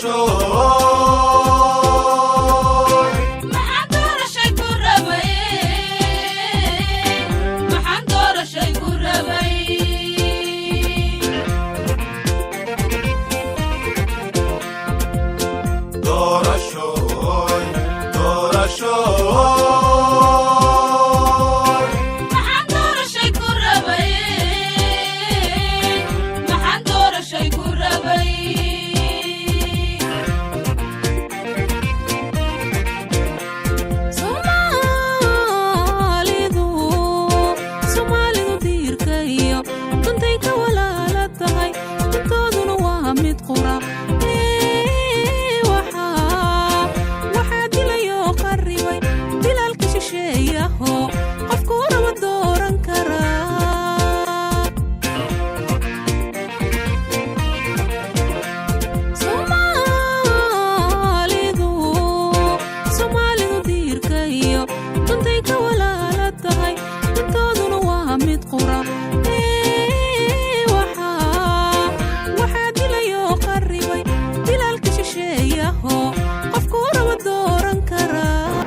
Doorasho. Maxaan doorashay ku rabay? Maxaan doorashay ku rabay? Doorashoy, doorashoy. Maxaan doorashay ku rabay? Maxaan doorashay ku rabay? Soomaalidu, Soomaalidu diirka iyo duntay ka walaala tahay, duntooduna waa mid qura. Ee, waxaa dilayoo qarribay dilaalka shisheeyaho qofkuu raba dooran karaa. Soomaalidu, Soomaalidu diirka iyo duntay ka walaala tahay, duntooduna waa mid qura. Ee, waxaa dilayoo qarribay dilaalka shisheeyaho qofkuu raba dooran karaa.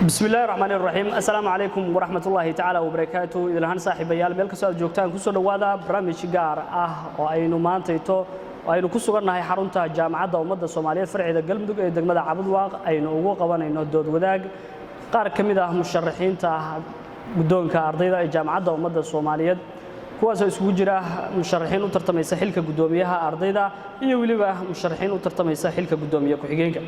Bismi illahi raxmaan iraxiim. Assalaamu calaykum waraxmat ullaahi tacaala wabarakaatu. Idilhaan saaxiibayaal, meel kastoo aad joogtaan, kusoo dhowaada barnaamij gaar ah oo aynu maantayto oo aynu ku sugannahay xarunta Jaamacadda Ummadda Soomaaliyeed farceeda Galmudug ee degmada Cabudwaaq aynu ugu qabanayno dood wadaag qaar ka mid ah musharaxiinta guddoonka ardayda ee Jaamacadda Ummadda Soomaaliyeed, kuwaasoo isugu jira musharaxiin u tartamaysa xilka guddoomiyaha ardayda iyo weliba musharaxiin u tartamaysa xilka guddoomiye ku-xigeenka.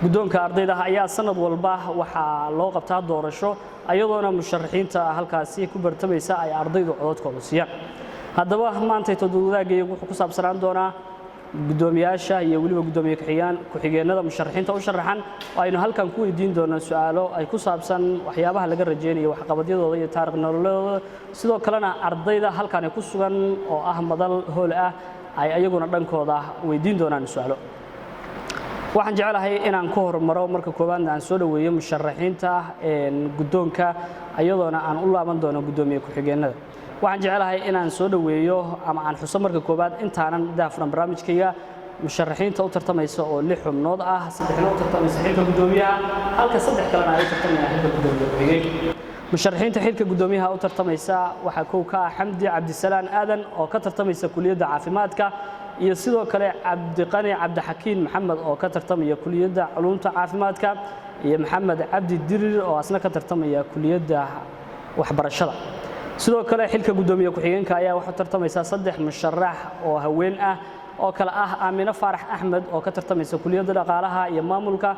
Guddoonka ardayda ayaa sanad walba waxaa loo qabtaa doorasho, ayadoona musharaxiinta halkaasi ku bartamaysa ay ardaydu cododkooda siiyaan. Haddaba maantay dood wadaagga wuxuu ku saabsanaan doonaa guddoomiyaasha iyo weliba guddoomiye ku-xigeenada musharaxiinta u sharaxan, oo aynu halkan ku weydiin doono su-aalo ay ku saabsan waxyaabaha laga rajaynayo, waxqabadyadooda iyo taariikh nololeedooda. Sidoo kalena ardayda halkan ku sugan oo ah madal hool ah ay ayaguna dhankooda weydiin doonaan su-aalo. Waxaan jeclahay inaan ku hormaro marka koowaadna aan soo dhoweeyo musharaxiinta guddoonka, iyadoona aan u laaban doono guddoomiye ku-xigeenada. Waxaan jeclahay inaan soo dhoweeyo ama aan xuso marka koowaad, intaanan daafran barnaamijkayga, musharaxiinta u tartamaysa oo lix xubnood ah: saddexna u tartamaysa xilka guddoomiyaha, halka saddex kalena ay u tartamayaan xilka guddoomiye ku-xigeenka. Musharaxiinta xilka guddoomiyaha u tartamaysa waxaa kow ka ah Xamdi Cabdisalaan Aadan oo ka tartamaysa kuliyadda caafimaadka, iyo sidoo kale Cabdiqani Cabdixakiin Maxamed oo ka tartamaya kuliyadda culuumta caafimaadka, iyo Maxamed Cabdi Dirir oo asna ka tartamaya kuliyadda waxbarashada. Sidoo kale xilka guddoomiye ku-xigeenka ayaa waxaa tartamaysa saddex musharax oo haween ah oo kale ah Aamino Faarax Axmed oo ka tartamaysa kuliyadda dhaqaalaha iyo maamulka,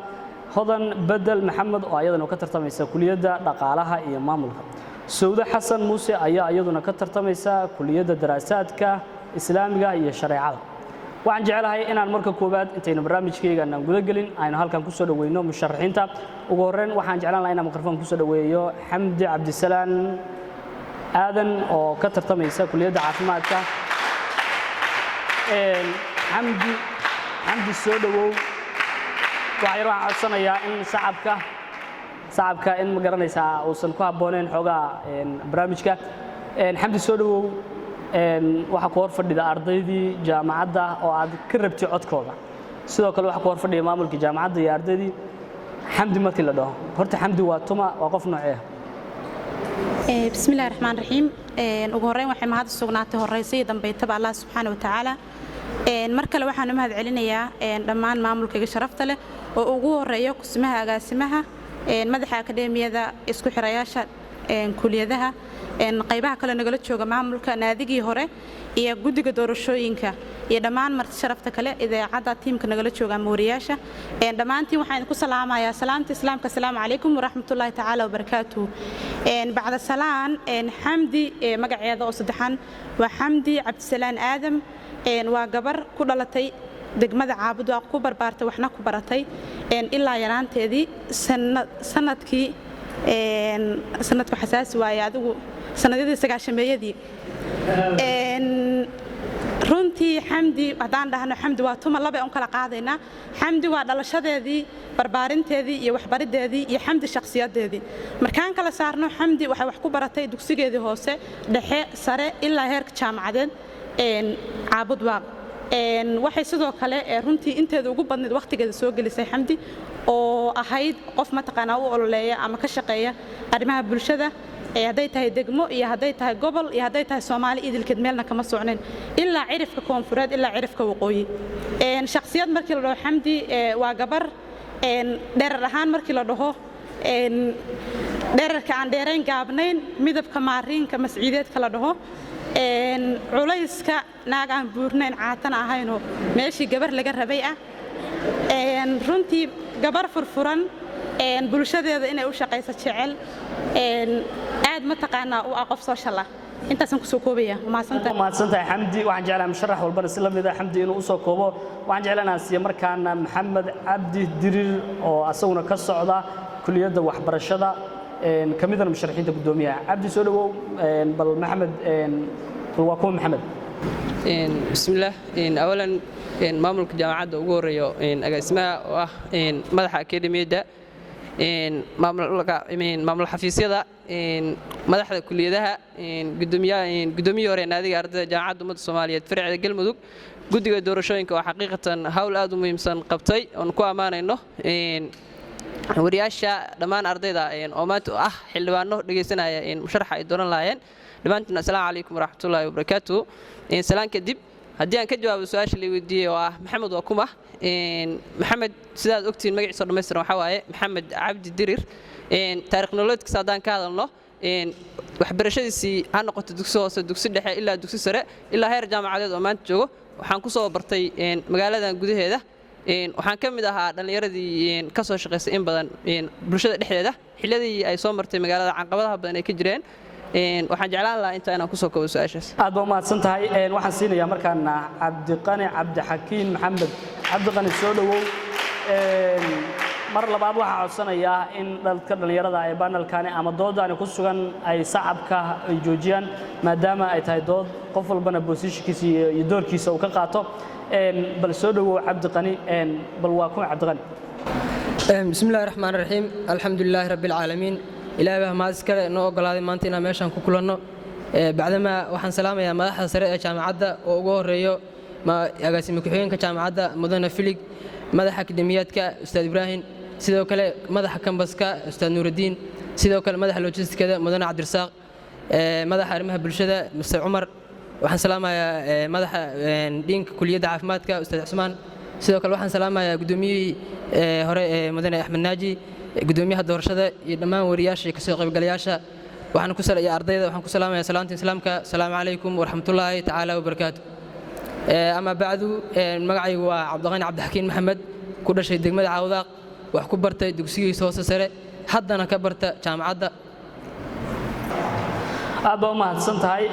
Hodan Bedel Maxamed oo ayadana ka tartamaysa kuliyadda dhaqaalaha iyo maamulka, Sawde Xasan Muuse ayaa iyaduna ka tartamaysa kuliyadda daraasaadka islaamiga iyo shareecada. Waxaan jeclahay inaan marka koowaad, intaynu barnaamijkayga aan guda gelin, aynu halkan kusoo dhaweyno musharaxiinta. Ugu horreyn waxaan jeclaan lahaa inaan mikrofon kusoo dhaweeyo Xamdi Cabdisalaan Aadan oo ka tartamaysa kuliyadda caafimaadka. Xamdi, Xamdi, soo dhawow. Waxaa yar waxaan codsanayaa in sacabka in ma garanaysaa uusan ku habbooneyn xoogaa barnaamijka. Xamdi, soo dhawow. Waxaa ku hor fadhida ardaydii jaamacadda oo aad ka rabtay codkooda. Sidoo kale waxaa ku hor fadhiya maamulkii jaamacadda iyo ardaydii. Xamdi markii la dhaho, horta Xamdi waa tuma? Waa qof noocee? Bismillahi raxmaan raxiim. Ugu horreyn waxay mahad u sugnaatay horraysa iyo dambaytaba Allah subxaana wa tacaala. Mar kale waxaan u mahad celinayaa dhammaan maamulkayga sharafta leh oo ugu horeeyo kusimaha agaasimaha, madaxa akademiyada, isku xirayaasha kuliyadaha, qaybaha kale nagala jooga, maamulka naadigii hore iyo guddiga doorashooyinka, iyo dhammaan marti sharafta kale, idaacadda tiimka nagala jooga ama wariyaasha. Dhammaantiin waxaan idinku salaamayaa salaamta islaamka: asalaamu calaykum waraxmatullaahi tacaala wabarakaatuhu. Bacda salaan, Xamdi magaceeda oo saddexan waa Xamdi Cabdisalaan Aadam. Waa gabar ku dhalatay degmada Caabudwaaq, ku barbaartay, waxna ku baratay ilaa yaraanteedii. Sanadkii, sanadku xasaasi waaye, adigu sanadyadii sagaashameeyadii. Runtii Xamdi haddaan dhahno Xamdi waa tuma, laba un kala qaadaynaa: Xamdi waa dhalashadeedii, barbaarinteedii iyo waxbariddeedii, iyo Xamdi shakhsiyadeedii. Markaan kala saarno, Xamdi waxay wax ku baratay dugsigeedii hoose, dhexe, sare ilaa heerka jaamacadeed Caabudwaaq. Waxay sidoo kale runtii inteeda ugu badnayd wakhtigeeda soo gelisay Xamdi oo ahayd qof mataqaanaa u ololeeya ama ka shaqeeya arrimaha bulshada, hadday tahay degmo iyo hadday tahay gobol iyo hadday tahay Soomaali idilkeed, meelna kama socnayn, ilaa cirifka koonfureed ilaa cirifka waqooyi. Shakhsiyad markii la dhaho, Xamdi waa gabar dherer ahaan markii la dhaho dherarka aan dheerayn, gaabnayn, midabka maariinka masciideedka la dhaho, culayska naag aan buurnayn, caatana ahaynoo meeshii gabar laga rabay ah. Runtii gabar furfuran, bulshadeeda inay u shaqayso jecel, aad mataqaanaa u ah qof social ah. Intaasaan kusoo koobaya. Mahadsantahay. Mahadsantahay, Xamdi. Waxaan jeclahay musharax walbana si la mid ah Xamdi inuu usoo koobo. Waxaan jeclahay inaan siiyo markaana Maxamed Cabdi Dirir oo asaguna ka socda kuliyadda waxbarashada, ka midana musharaxiinta guddoomiyaha. Cabdi, soo dhawow. Bal Maxamed, bal waa kuwa Maxamed. Bismillaah. Awalan, maamulka jaamacadda ugu horeeyo agaasimaha oo ah madaxa akademiyadda, maamul xafiisyada, madaxda kuliyadaha, guddoomiyihii hore naadiga ardayda Jaamacadda Ummadda Soomaaliyeed farceeda Galmudug, guddiga doorashooyinka oo xaqiiqatan hawl aad u muhiimsan qabtay oon ku ammaanayno, wariyaasha, dhammaan ardayda oo maanta ah xildhibaano dhegaysanaya musharaxa ay dooran lahaayeen, dhammaantiin assalaamu calaykum waraxmatullaahi wabarakaatu. Salaan kadib, haddii aan ka jawaabo su-aasha la weydiiyey oo ah Maxamed waa kuma, Maxamed sidaad ogtihiin magaciisa oo dhammaystiran waxaa waaye Maxamed Cabdi Dirir. Taarikh nololeedkiisa haddaan ka hadalno, waxbarashadiisii ha noqoto dugsi hoose, dugsi dhexe ilaa dugsi sare ilaa heer jaamacadeed oo maanta joogo, waxaan ku soo bartay magaaladan gudaheeda. Waxaan ka mid ahaa dhallinyaradii ka soo shaqaysay in badan bulshada dhexdeeda xilliyadii ay soo martay magaalada caqabadaha badan ay ka jireen. Waxaan jeclaan lahaa intaa inaan kusoo koobo su-aashaas. Aad baa umahadsan tahay. Waxaan siinayaa markaana Cabdiqani Cabdixakiin Maxamed. Cabdiqani, soo dhowow. Mar labaad waxaa codsanayaa in dadka dhallinyarada ee panelkani ama doodani ku sugan ay sacabka ay joojiyaan, maadaama ay tahay dood qof walbana positionkiisa iyo doorkiisa uu ka qaato. Bal soo dhowow, Cabdiqani. Bal waa kuma Cabdiqani? Bismi illahi raxmaan raxiim, alxamdu lilaahi rabbi alcaalamiin. Ilaahay baa mahad iskale noo ogolaaday maanta inaan meeshaan ku kulanno. Bacdamaa waxaan salaamayaa madaxda sare ee jaamacadda oo ugu horeeyo agaasime ku-xigeenka jaamacadda mudane Filig, madaxa akademiyaadka Ustaad Ibraahim, sidoo kale madaxa campuska Ustaad Nuuraddiin, sidoo kale madaxa logistikada mudane Cabdirasaaq, madaxa arrimaha bulshada Mister Cumar. Waxaan salaamayaa madaxa deanka kuliyadda caafimaadka Ustaad Cusmaan. Sidoo kale waxaan salaamayaa guddoomiyihii hore ee mudane Axmed Naaji, gudoomiyaha doorashada iyo dhammaan wariyaasha iyo kasoo qaybgalayaasha. Waxaan ku iyo ardayda waxaan ku salaamayaa salaanta islaamka: asalaamu calaykum waraxmatullaahi tacaala wabarakaatu. Ama bacdu, magacaygu waa Cabdiqani Cabdixakiin Maxamed, ku dhashay degmada Cawdaaq, wax ku bartay dugsigiisa hoose sare, haddana ka barta jaamacadda. Aad baa u mahadsan tahay.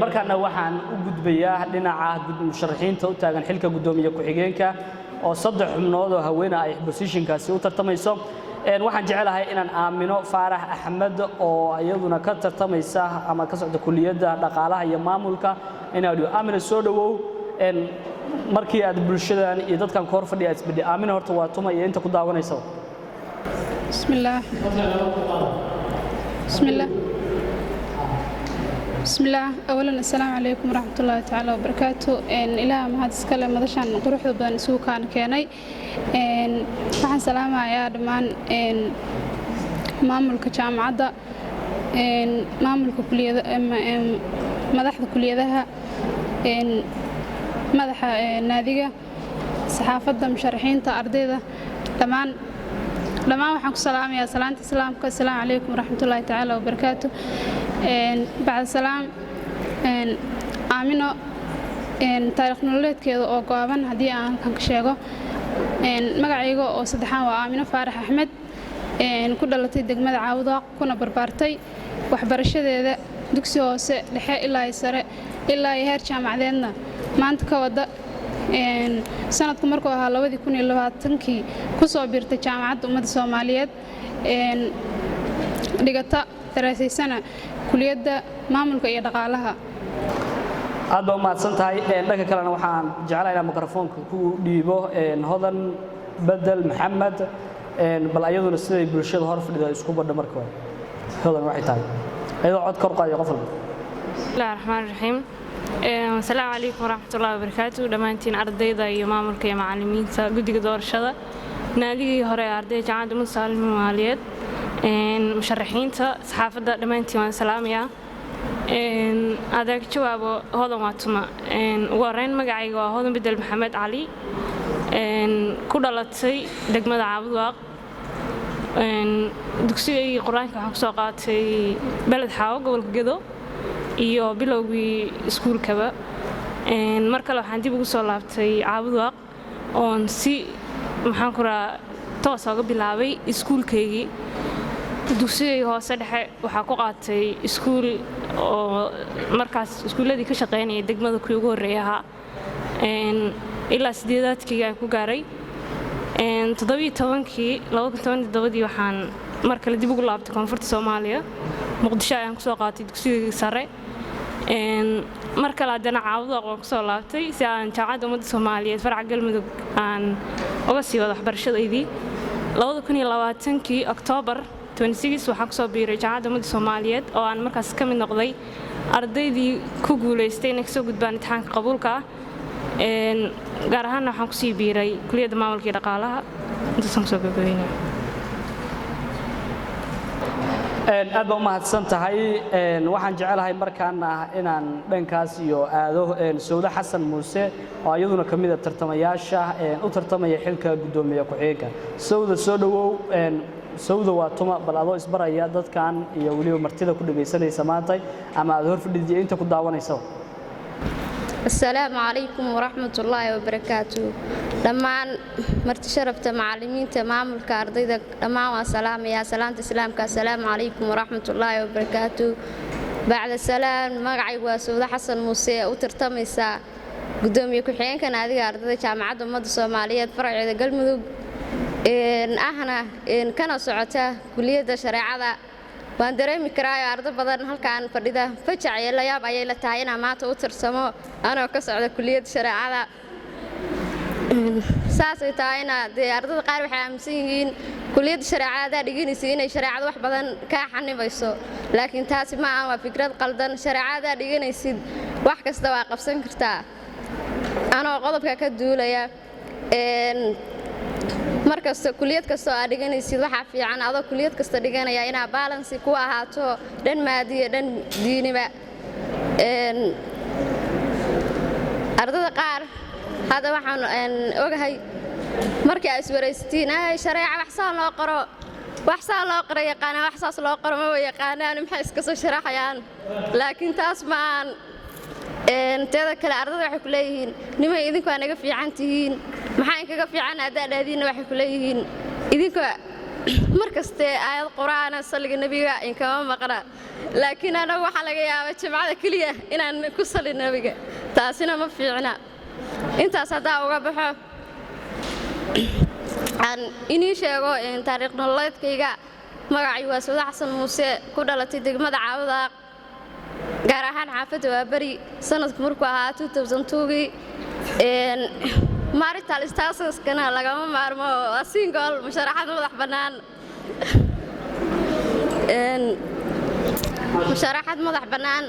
Markaana waxaan u gudbayaa dhinaca musharaxiinta u taagan xilka guddoomiye ku-xigeenka oo saddex xubnood oo haweene ay positionkaasi u tartamayso. Waxaan jecelahay inaan Aamino Faarax Axmed oo iyaduna ka tartamaysa ama ka socda kuliyadda dhaqaalaha iyo maamulka inaan dhigo. Aamino, soo dhowow. Markii aad bulshadan iyo dadkan ku hor fadhiya aad isbedhi, Aamino horta waa tuma iyo inta ku daawanaysa? بسم الله، بسم الله، بسم الله. أولا، السلام عليكم ورحمة الله تعالى وبركاته. إن إله mahad iskale madashan quruxda badan isugu kaan keenay. In waxaan salaamayaa dhammaan in maamulka jaamacadda, in maamulka kuliyada, madaxda kuliyadaha, in madaxa naadiga, saxaafadda, musharaxiinta, ardayda, dhammaan dhammaan waxaan ku salaamayaa salaanta islaamka: asalaamu calaykum waraxmatullaahi tacaala wabarakaatu. Bacda salaam, Aamino taariikh nololeedkeeda oo gooban haddii aan halkan ka sheego, magacayga oo saddexaan waa Aamino Faarax Axmed, ku dhalatay degmada Caawdaaq, kuna barbaartay. Waxbarashadeeda dugsi hoose, dhexe ilaa iyo sare ilaa iyo heer jaamacadeedna maanta ka wada. Sanadku markuu ahaa 2020-kii ku soo biirtay Jaamacadda Ummadda Soomaaliyeed, dhigata daraasaysana kuliyadda maamulka iyo dhaqaalaha. Aad baa u mahadsan tahay. Dhanka kalena waxaan jeclahay inaan mikrofoonka ku dhiibo Hodan Bedel Maxamed. Bal ayaduna siday bulshada hor fadhida isku badho marka hore. Hodan waxay tahay iyadoo cod kor qaadaya qof walba. Bismillahi raxmaan raxiim. Asalaamu calaykum waraxmatullahi wabarakaatu. Dhammaantiin ardayda iyo maamulka iyo macallimiinta, guddiga doorashada, naadigii hore ee ardayda Jaamacadda Ummadda Soomaaliyeed, musharaxiinta, saxaafadda, dhammaantiin waan salaamayaa. Adeeg jawaabo Hodan waa tuma. Ugu horreyn, magacayga waa Hodan Bedel Maxamed Cali, ku dhalatay degmada Caabudwaaq. Dugsigaygii qur-aanka waxaan kusoo qaatay Beled Xaawo, gobolka Gedo, iyo bilowgii iskuulkaba. Mar kale waxaan dib ugu soo laabtay Caabudwaaq oon si, maxaan ku rahaa, toos oga bilaabay iskuulkaygii. Dugsigayga hoose dhexe waxaa ku qaatay iskuul oo markaas iskuulladii ka shaqaynayay degmada kuwii ugu horreeya ahaa, ilaa sideedaadkii aan ku gaaray. 17-kii, 2017-dii, waxaan mar kale dib ugu laabtay koonfurta Soomaaliya. Muqdisho ayaan kusoo qaatay dugsigayga sare. Mar kale haddana Caabudwaaq waan kusoo laabtay si aan Jaamacadda Ummadda Soomaaliyeed faraca Galmudug aan uga sii wado waxbarashadaydii. 2020-kii Oktoobar 26 waxaan kusoo biiray Jaamacadda Ummadda Soomaaliyeed, oo aan markaas ka mid noqday ardaydii ku guulaystay inay kasoo gudbaan imtixaanka qabuulka ah. Gaar ahaanna waxaan kusii biiray kuliyadda maamulka iyo dhaqaalaha. Intaasaan kusoo gabagabeynaya. Aad baa u mahadsan tahay. Waxaan jecelahay markaana inaan dhankaas iyo aado Sawde Xasan Muuse, oo iyaduna ka mid a tartamayaasha u tartamaya xilka guddoomiye ku-xigeenka. Sawda, soo dhowow. Sawda waa tuma? Bal adoo isbaraya dadkan iyo weliba martida ku dhegaysanaysa maantay ama aad hor fadhidiyo inta ku daawanaysaba. Asalaamu calaykum waraxmatullaahi wabarakaatu. Dhammaan marti sharafta, macallimiinta, maamulka, ardayda, dhammaan waan salaamayaa salaanta islaamka: asalaamu calaykum waraxmatullaahi wabarakaatu. Bacda salaam, magacaygu waa Sawde Xasan Muuse, u tartamaysaa gudoomiye ku-xigeenka naadiga ardayda Jaamacadda Ummadda Soomaaliyeed faraceeda Galmudug, ahna kana socota kuliyadda shareecada. Waan dareemi karaayo ardo badan halkaan fadhida fajac iyo layaab ayay la tahay inaan maanta u tirsamo anoo ka socda kuliyadda shareecada. Saasay tahayna dee ardada qaar waxay aaminsan yihiin kuliyadda shareecada haddaa dhiganaysa inay shareecada wax badan kaa xanibayso, laakiin taasi ma aha, waa fikrad qaldan. Shareecada haddaa dhiganaysid, wax kasta waa qabsan kartaa. Anoo qodobka ka duulaya, mar kasta kuliyad kasta oo aad dhiganaysid, waxaa fiican adoo kuliyad kasta dhiganaya inaa balance ku ahaato dhan maadi iyo dhan diiniba. Ardada qaar hadda waxaan ogahay markii ay iswaraysatiin, ay shareeca wax saa loo qoro, wax saa loo qoro yaqaanaan, wax saas loo qoro maba yaqaanaan, maxay iska soo sharaxayaan? Laakiin taas ma aan. Teeda kale, ardada waxay ku leeyihiin, nimay idinku aa naga fiican tihiin. Maxaa inkaga fiican haddaa dhaadiinna, waxay ku leeyihiin, idinku mar kaste aayad qur'aana, salliga nebiga inkama maqna, laakiin anagu waxaa laga yaabaa jimcada keliya inaan ku salli nebiga. Taasina ma fiicna. Intaas haddaa uga baxo, aan inii sheego taariikh nololeedkayga. Magacay waa Sawde Xasan Muuse, ku dhalatay degmada Caabudwaaq, gaar ahaan xaafadda Waaberi, sanadku markuu ahaa 2002gii. Marital statuskana lagama maarmo, waa single, musharaxad madax bannaan, musharaxad madax bannaan.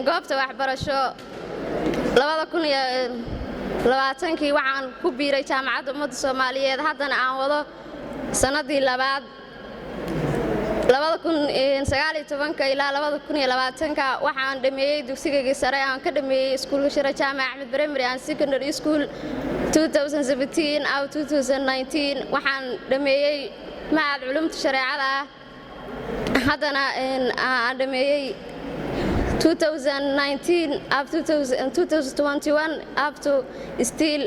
Goobta waxbarasho, 2020-kii waxaan ku biiray Jaamacadda Ummadda Soomaaliyeed, haddana aan wado sannaddii labaad. 2019-ka ilaa 2020-ka waxaan dhammeeyey dugsigaygii sare, aan ka dhammeeyey iskuulka Shira Jaamac Axmed Primary and Secondary School. 2017 aw 2019 waxaan dhammeeyey macad culumta shareecada ah, haddana aan dhammeeyey. 2019 up to 2021 up to still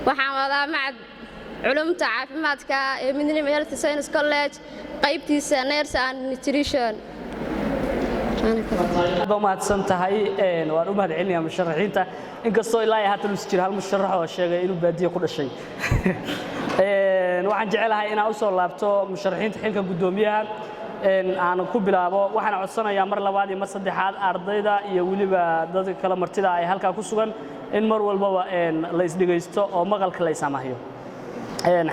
waxaan wadaa macad culumta caafimaadka ee Midnimo Health Science College, qaybtiisa nurse and nutrition. Aad baa umahadsan tahay. Waan u mahad celinayaa musharaxiinta, inkastoo ilaa iyo haatan uusan jira hal musharax oo sheegay inuu baadiye ku dhashay. Waxaan jecelahay inaan u soo laabto musharaxiinta xilka guddoomiyaha aan ku bilaabo. Waxaan codsanayaa mar labaad iyo mar saddexaad ardayda iyo weliba dadka kale martida ay halkaa ku sugan in mar walbaba la isdhegaysto oo maqalka la isamahiyo.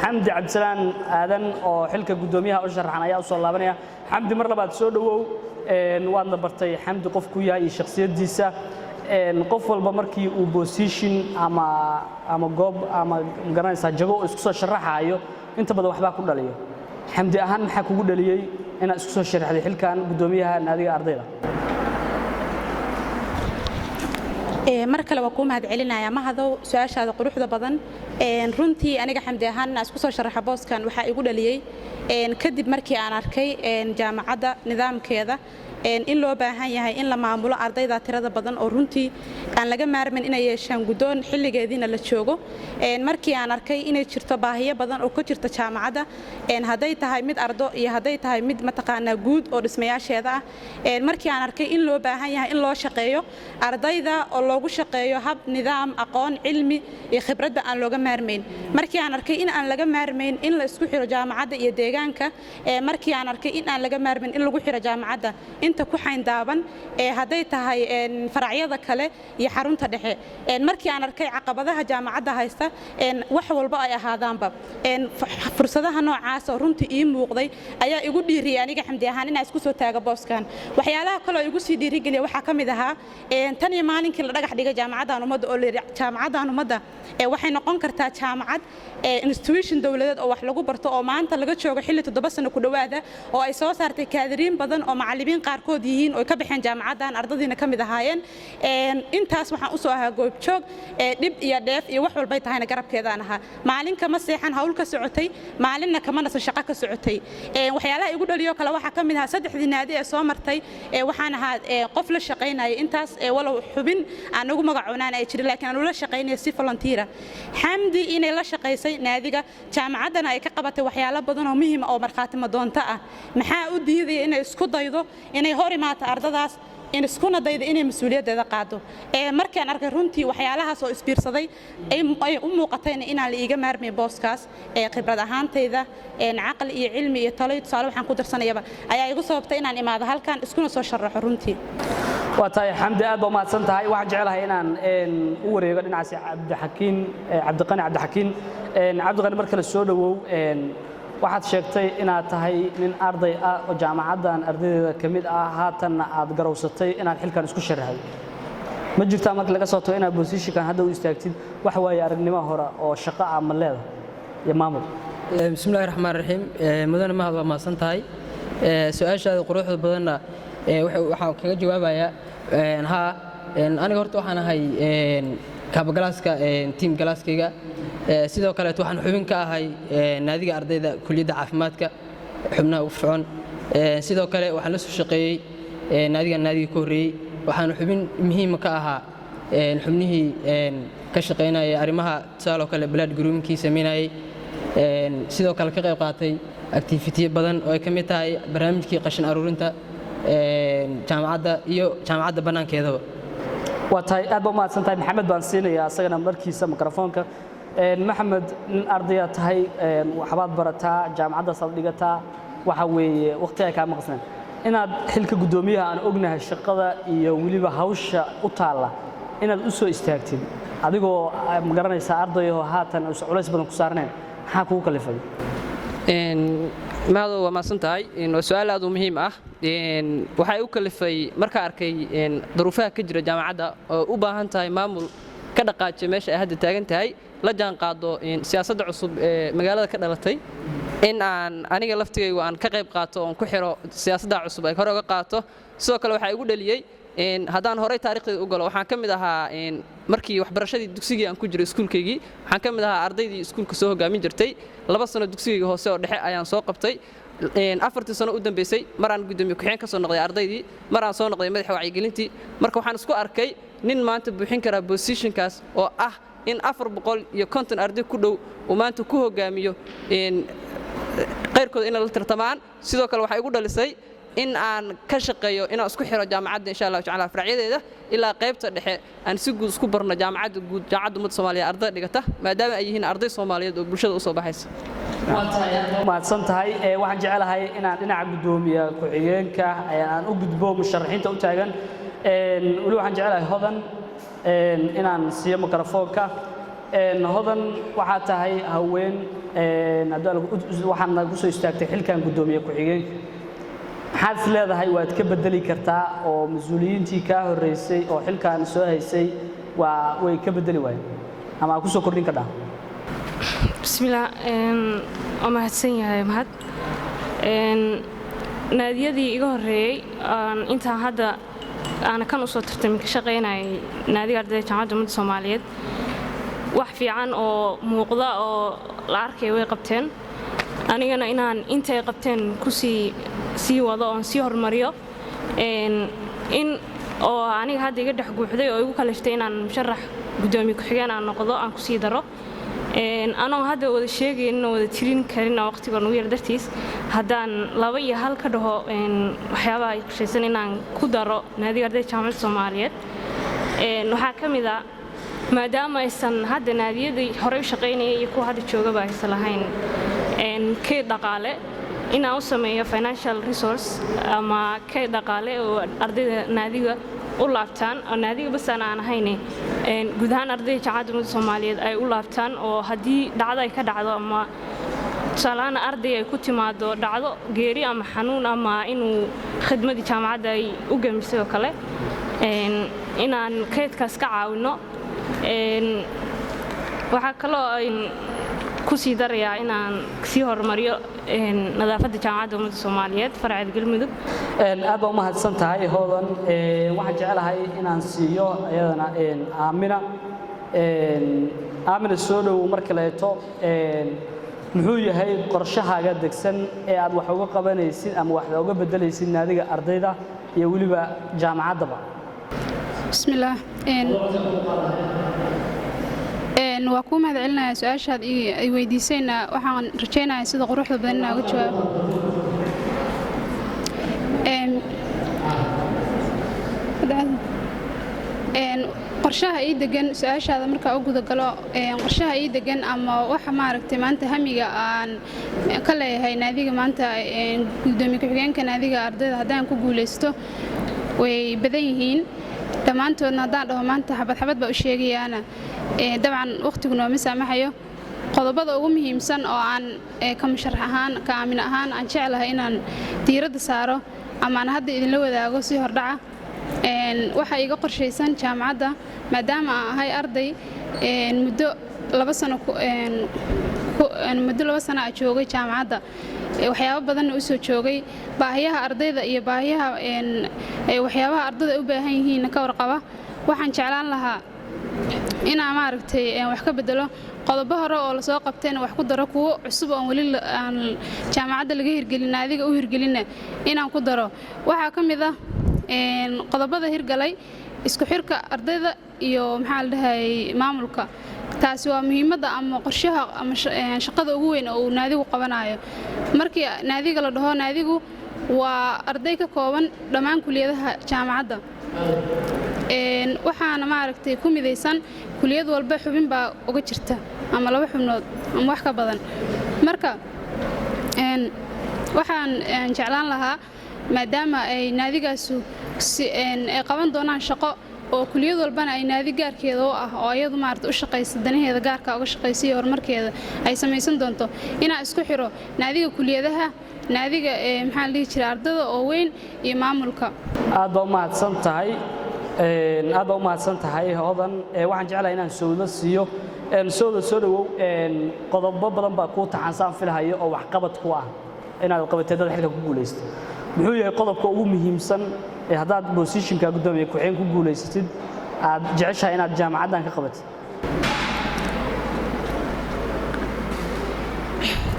Xamdi Cabdisalaan Aadan oo xilka guddoomiyaha u sharaxan ayaa u soo laabanaya. Xamdi, mar labaad soo dhowow. Waadna bartay Xamdi qofku yahay iyo shakhsiyaddiisa. Qof walba markii uu position ama goob ama magaranaysaa jago uu isku soo sharaxaayo, inta badan waxbaa ku dhaliyo. Xamdi ahaan, maxaa kugu dhaliyey inaad isku soo sharaxday xilkan guddoomiyaha naadiga ardayda? Mar kale waa kuu mahad celinayaa, Mahadow, su-aashaada quruxda badan. Runtii aniga Xamdi ahaan inaan isku soo sharaxa booskan waxaa igu dhaliyey kadib markii aan arkay jaamacadda nidaamkeeda in loo baahan yahay in la maamulo ardayda tirada badan oo runtii aan laga maarmin inay yeeshaan guddoon, xilligeediina la joogo. Markii aan arkay inay jirto baahiyo badan oo ka jirta jaamacadda, hadday tahay mid ardo iyo hadday tahay mid mataqaanaa guud oo dhismayaasheeda ah, markii aan arkay in loo baahan yahay in loo shaqeeyo ardayda oo loogu shaqeeyo hab nidaam, aqoon, cilmi iyo khibradba aan looga maarmayn, markii aan arkay in aan laga maarmayn in la isku xiro jaamacadda iyo deegaanka, markii aan arkay in aan laga maarmayn in lagu xiro jaamacadda inta ku xayndaaban ee hadday tahay faracyada kale iyo xarunta dhexe, markii aan arkay caqabadaha jaamacadda haysta, wax walba ay ahaadaanba, fursadaha noocaas oo runtii ii muuqday ayaa igu dhiiriyay aniga Xamdi ahaan inaan isku soo taago booskan. Waxyaalaha kale oo igu sii dhiirigeliya waxaa ka mid ahaa tan iyo maalinkii la dhagax dhigay Jaamacaddan Ummadda oo la yidhi Jaamacaddan Ummadda waxay noqon kartaa jaamacad institution dowladeed oo wax lagu barto, oo maanta laga joogo xilli 7 sano ku dhowaada oo ay soo saartay kaadiriin badan oo macallimiin qaarkood yihiin oo ka baxeen jaamacaddan, ardadiina ka mid ahaayeen. Intaas waxaan usoo ahaa goobjoog, dhib iyo dheef iyo wax walbay tahayna garabkeedaan ahaa. Maalin kama seexan hawl ka socotay, maalinna kama nasan shaqo ka socotay. Waxyaalaha igu dhaliyo kale waxaa ka mid ahaa saddexdii naadi ee soo martay waxaan ahaa qof la shaqaynaya intaas, walow xubin aan ugu magacoonaan ay jirin, laakiin aan ula shaqaynaya si volunteer ah. Xamdi inay la shaqaysay naadiga jaamacaddana ay ka qabatay waxyaalo badan oo muhiim ah oo markhaati madoonto ah, maxaa u diidaya inay isku daydo inay hor imaato ardadaas, in iskuna dayda inay mas-uuliyaddeeda qaado? Markaan arkay runtii waxyaalahaas oo isbiirsaday, ay u muuqatayna inaan la iiga maarmay booskaas, khibrad ahaantayda, caqli iyo cilmi iyo talo iyo tusaale waxaan ku darsanayaba ayaa igu sababtay inaan imaado halkan iskuna soo sharaxo runtii. Waa tahay Xamdi, aad baa umahadsan tahay. Waxaan jeclahay inaan u wareego dhinacaasi Cabdixakiin, Cabdiqani. Cabdixakiin Cabdiqani, mar kale soo dhowow. Waxaad sheegtay inaad tahay nin arday ah oo jaamacaddan ardaydeeda ka mid ah, haatanna aad garowsatay inaad xilkan isku sharaxday. Ma jirtaa, marka laga soo tago inaad positionkan hadda u istaagtid, wax waaye aragnimo hore oo shaqo ah ma leedahay iyo maamul? Bismillahi raxmaan raxiim. Mudane Mahad, waa mahadsan tahay. Su-aashaada quruxda badanna waxaan kaga jawaabayaa haa. Aniga horta waxaan ahay kaabagalaaska tiim galaaskayga. Sidoo kaleeto waxaan xubin ka ahay naadiga ardayda kuliyadda caafimaadka, xubnaha ugu fircoon. Sidoo kale waxaan la soo shaqeeyey naadigan naadiga ka horreeyey, waxaan xubin muhiima ka ahaa xubnihii ka shaqaynayay arrimaha, tusaale oo kale blood groupingkii samaynayay. Sidoo kale ka qayb qaatay activity badan oo ay ka mid tahay barnaamijkii qashin aruurinta jaamacadda iyo jaamacadda bannaankeedaba. Waa tahay, aad baa umahadsan tahay. Maxamed baan siinayaa asagana markiisa mikrofoonka. Maxamed, nin ardayaa tahay, waxbaad barataa, jaamacadaasaad dhigataa, waxa weeye waqti ay kaa maqsneen inaad xilka guddoomiyaha, aan ognahay shaqada iyo weliba hawsha u taalla, inaad u soo istaagtid adigoo ma garanaysaa ardayahoo haatan uusan culays badan ku saarnayn, maxaa kugu kalifay? Mahadow, waa mahadsan tahay. Waa su-aal aad u muhiim ah. Waxaa u kalifay markaa arkay daruufaha ka jira jaamacadda oo u baahan tahay maamul ka dhaqaajiya meesha ay hadda taagan tahay, la jaan qaado siyaasadda cusub ee magaalada ka dhalatay, in aan aniga laftigaygu aan ka qayb qaato oon ku xiro siyaasadda cusub ay hore uga qaato. Sidoo kale waxaa igu dhaliyey, haddaan horey taariikhdayda u galo, waxaan ka mid ahaa markii waxbarashadii dugsigii aan ku jiray iskuulkaygii, waxaan ka mid ahaa ardaydii iskuulka soo hogaamin jirtay. 2 sano dugsigayga hoose oo dhexe ayaan soo qabtay. 4-tii sano u dambeysay mar aan gudoomiye ku-xigeen ka soo noqday ardaydii, mar aan soo noqday madaxa wacyigelintii. Marka waxaan isku arkay nin maanta buuxin karaa positionkaas oo ah in 450 arday ku dhow uu maanta ku hogaamiyo qayrkooda inay la tartamaan. Sidoo kale waxay igu dhalisay in aan ka shaqeeyo inaan isku xiro jaamacadda, insha Allahu tacala, faracyadeeda ilaa qaybta dhexe aan si guud isku barno jaamacadda guud, Jaamacadda Ummadda Soomaaliya, ardayda dhigata, maadaama ay yihiin arday Soomaaliyeed oo bulshada u soo baxaysa. Mahadsan tahay. Waxaan jecelahay inaan dhinaca guddoomiye ku-xigeenka aan u gudbo musharaxiinta u taagan. Weli waxaan jecelahay Hodan inaan siiyo mikrofoonka. Hodan, waxaa tahay haween, waxaadna ku soo istaagtay xilkan guddoomiye ku-xigeenka. Maxaad is leedahay waad ka bedeli kartaa oo mas-uuliyiintii kaa horreysay oo xilkan soo haysay waa way ka bedeli waayeen ama aad ku soo kordhin kardhaa? Bismillaah, waa mahadsan yahay Mahad. Naadiyadii iga horreeyey aan intaan hadda aana kan usoo tartamin ka shaqaynayay naadiga ardayda Jaamacadda Ummadda Soomaaliyeed, wax fiican oo muuqda oo la arkay way qabteen. Anigana inaan intay qabteen kusii sii wado oon sii horumariyo, in oo aniga hadda iga dhex guuxday oo igu kaliftay inaan musharax guddoomiye ku-xigeen aan noqdo aan kusii daro. Anoo hadda wada sheegaynin oo wada tirin karin oo waqtiga nugu yar dartiis, haddaan laba iyo hal ka dhaho waxyaabaha ay qorshaysan inaan ku daro naadiga ardayda Jaamacadda Soomaaliyeed, waxaa ka mid ah, maadaama aysan hadda naadiyadii horey u shaqaynayay iyo kuwa hadda joogaba aysan lahayn kayd dhaqaale, inaan u sameeyo financial resource ama kayd dhaqaale oo ardayda naadiga u laabtaan, oo naadiga bas aan ahayne, guud ahaan ardayda Jaamacadda Ummadda Soomaaliyeed ay u laabtaan, oo haddii dhacdo ay ka dhacdo ama tusaalahaan arday ay ku timaado dhacdo geeri ama xanuun ama inuu khidmadii jaamacadda ay u gemisay oo kale, inaan kaydkaas ka caawino. Waxaa kaloo ayn ku sii darayaa inaan sii horumariyo nadaafadda Jaamacadda Ummadda Soomaaliyeed faraceed Galmudug. Aad baa u mahadsan tahay, Hodan. Waxaan jeclahay inaan siiyo iyadana Aamina. Aamina, soo dhowow mar kaleeto. Muxuu yahay qorshahaaga degsan ee aad wax uga qabanaysid ama wax uga beddelaysid naadiga ardayda iyo weliba jaamacaddaba? Bismillaah. Waa kuu mahad celinayaa su-aashaad i weydiisayna. Waxaan rajaynayaa sida quruxda badan inaa uga jawaabo. Qorshaha ii degan, su-aashaada markaa u gudagalo, qorshaha ii degan ama waxa maaragtay maanta hamiga aan ka leeyahay naadiga maanta, gudoomiye ku-xigeenka naadiga ardayda haddaan ku guuleysto, way badan yihiin dhammaantoodna. Haddaan dhaho maanta xabad xabad baa u sheegayaana, dabcan waqtigu nooma saamaxayo. Qodobada ugu muhiimsan oo aan ka musharax ahaan, ka aamin ahaan aan jeclahay inaan diiradda saaro ama aan hadda idinla wadaago si hordhaca, waxaa iiga qorshaysan jaamacadda, maadaama aan ahay arday muddo 2 sano muddo 2 sano a joogay jaamacadda, waxyaabo badanna u soo joogay, baahiyaha ardayda iyo baahiyaha waxyaabaha ardayda ay u baahan yihiinna ka warqaba, waxaan jeclaan lahaa inaan maaragtay wax ka bedelo qodobo hore oo lasoo qabtayna, wax ku daro kuwo cusub oon weli aan jaamacadda laga hirgelin, naadiga u hirgelinna inaan ku daro. Waxaa ka mid ah qodobada hirgalay isku xirka ardayda iyo maxaa la dhahay maamulka. Taasi waa muhiimadda ama qorshaha ama shaqada ugu weyn oo uu naadigu qabanayo. Markii naadiga la dhaho, naadigu waa arday ka kooban dhammaan kuliyadaha jaamacadda. Waxaana maaragtay ku midaysan kuliyad walba xubin baa uga jirta ama laba xubnood ama wax ka badan. Marka waxaan jeclaan lahaa, maadaama ay naadigaasu ay qaban doonaan shaqo oo kuliyad walbana ay naadi gaarkeeda u ah oo iyadu maarata u shaqaysa, danaheeda gaarka uga shaqaysa iyo horumarkeeda ay samaysan doonto, inaan isku xiro naadiga kuliyadaha, naadiga maxaa la dhihi jiray ardada oo weyn iyo maamulka. Aad baa u mahadsan tahay, aad baa u mahadsan tahay, Hodan. Waxaan jeclahay inaan Sowdo siiyo. Sowda, soo dhowow. Qodobo badan baa kuu taxansaan filhayo oo waxqabad ku ah inaad qabatay dad xilka ku guulaysto. Muxuu yahay qodobka ugu muhiimsan ee haddaad positionka guddoomiye ku-xigeen ku guulaysatid aad jeceshahay inaad jaamacaddan ka qabatid?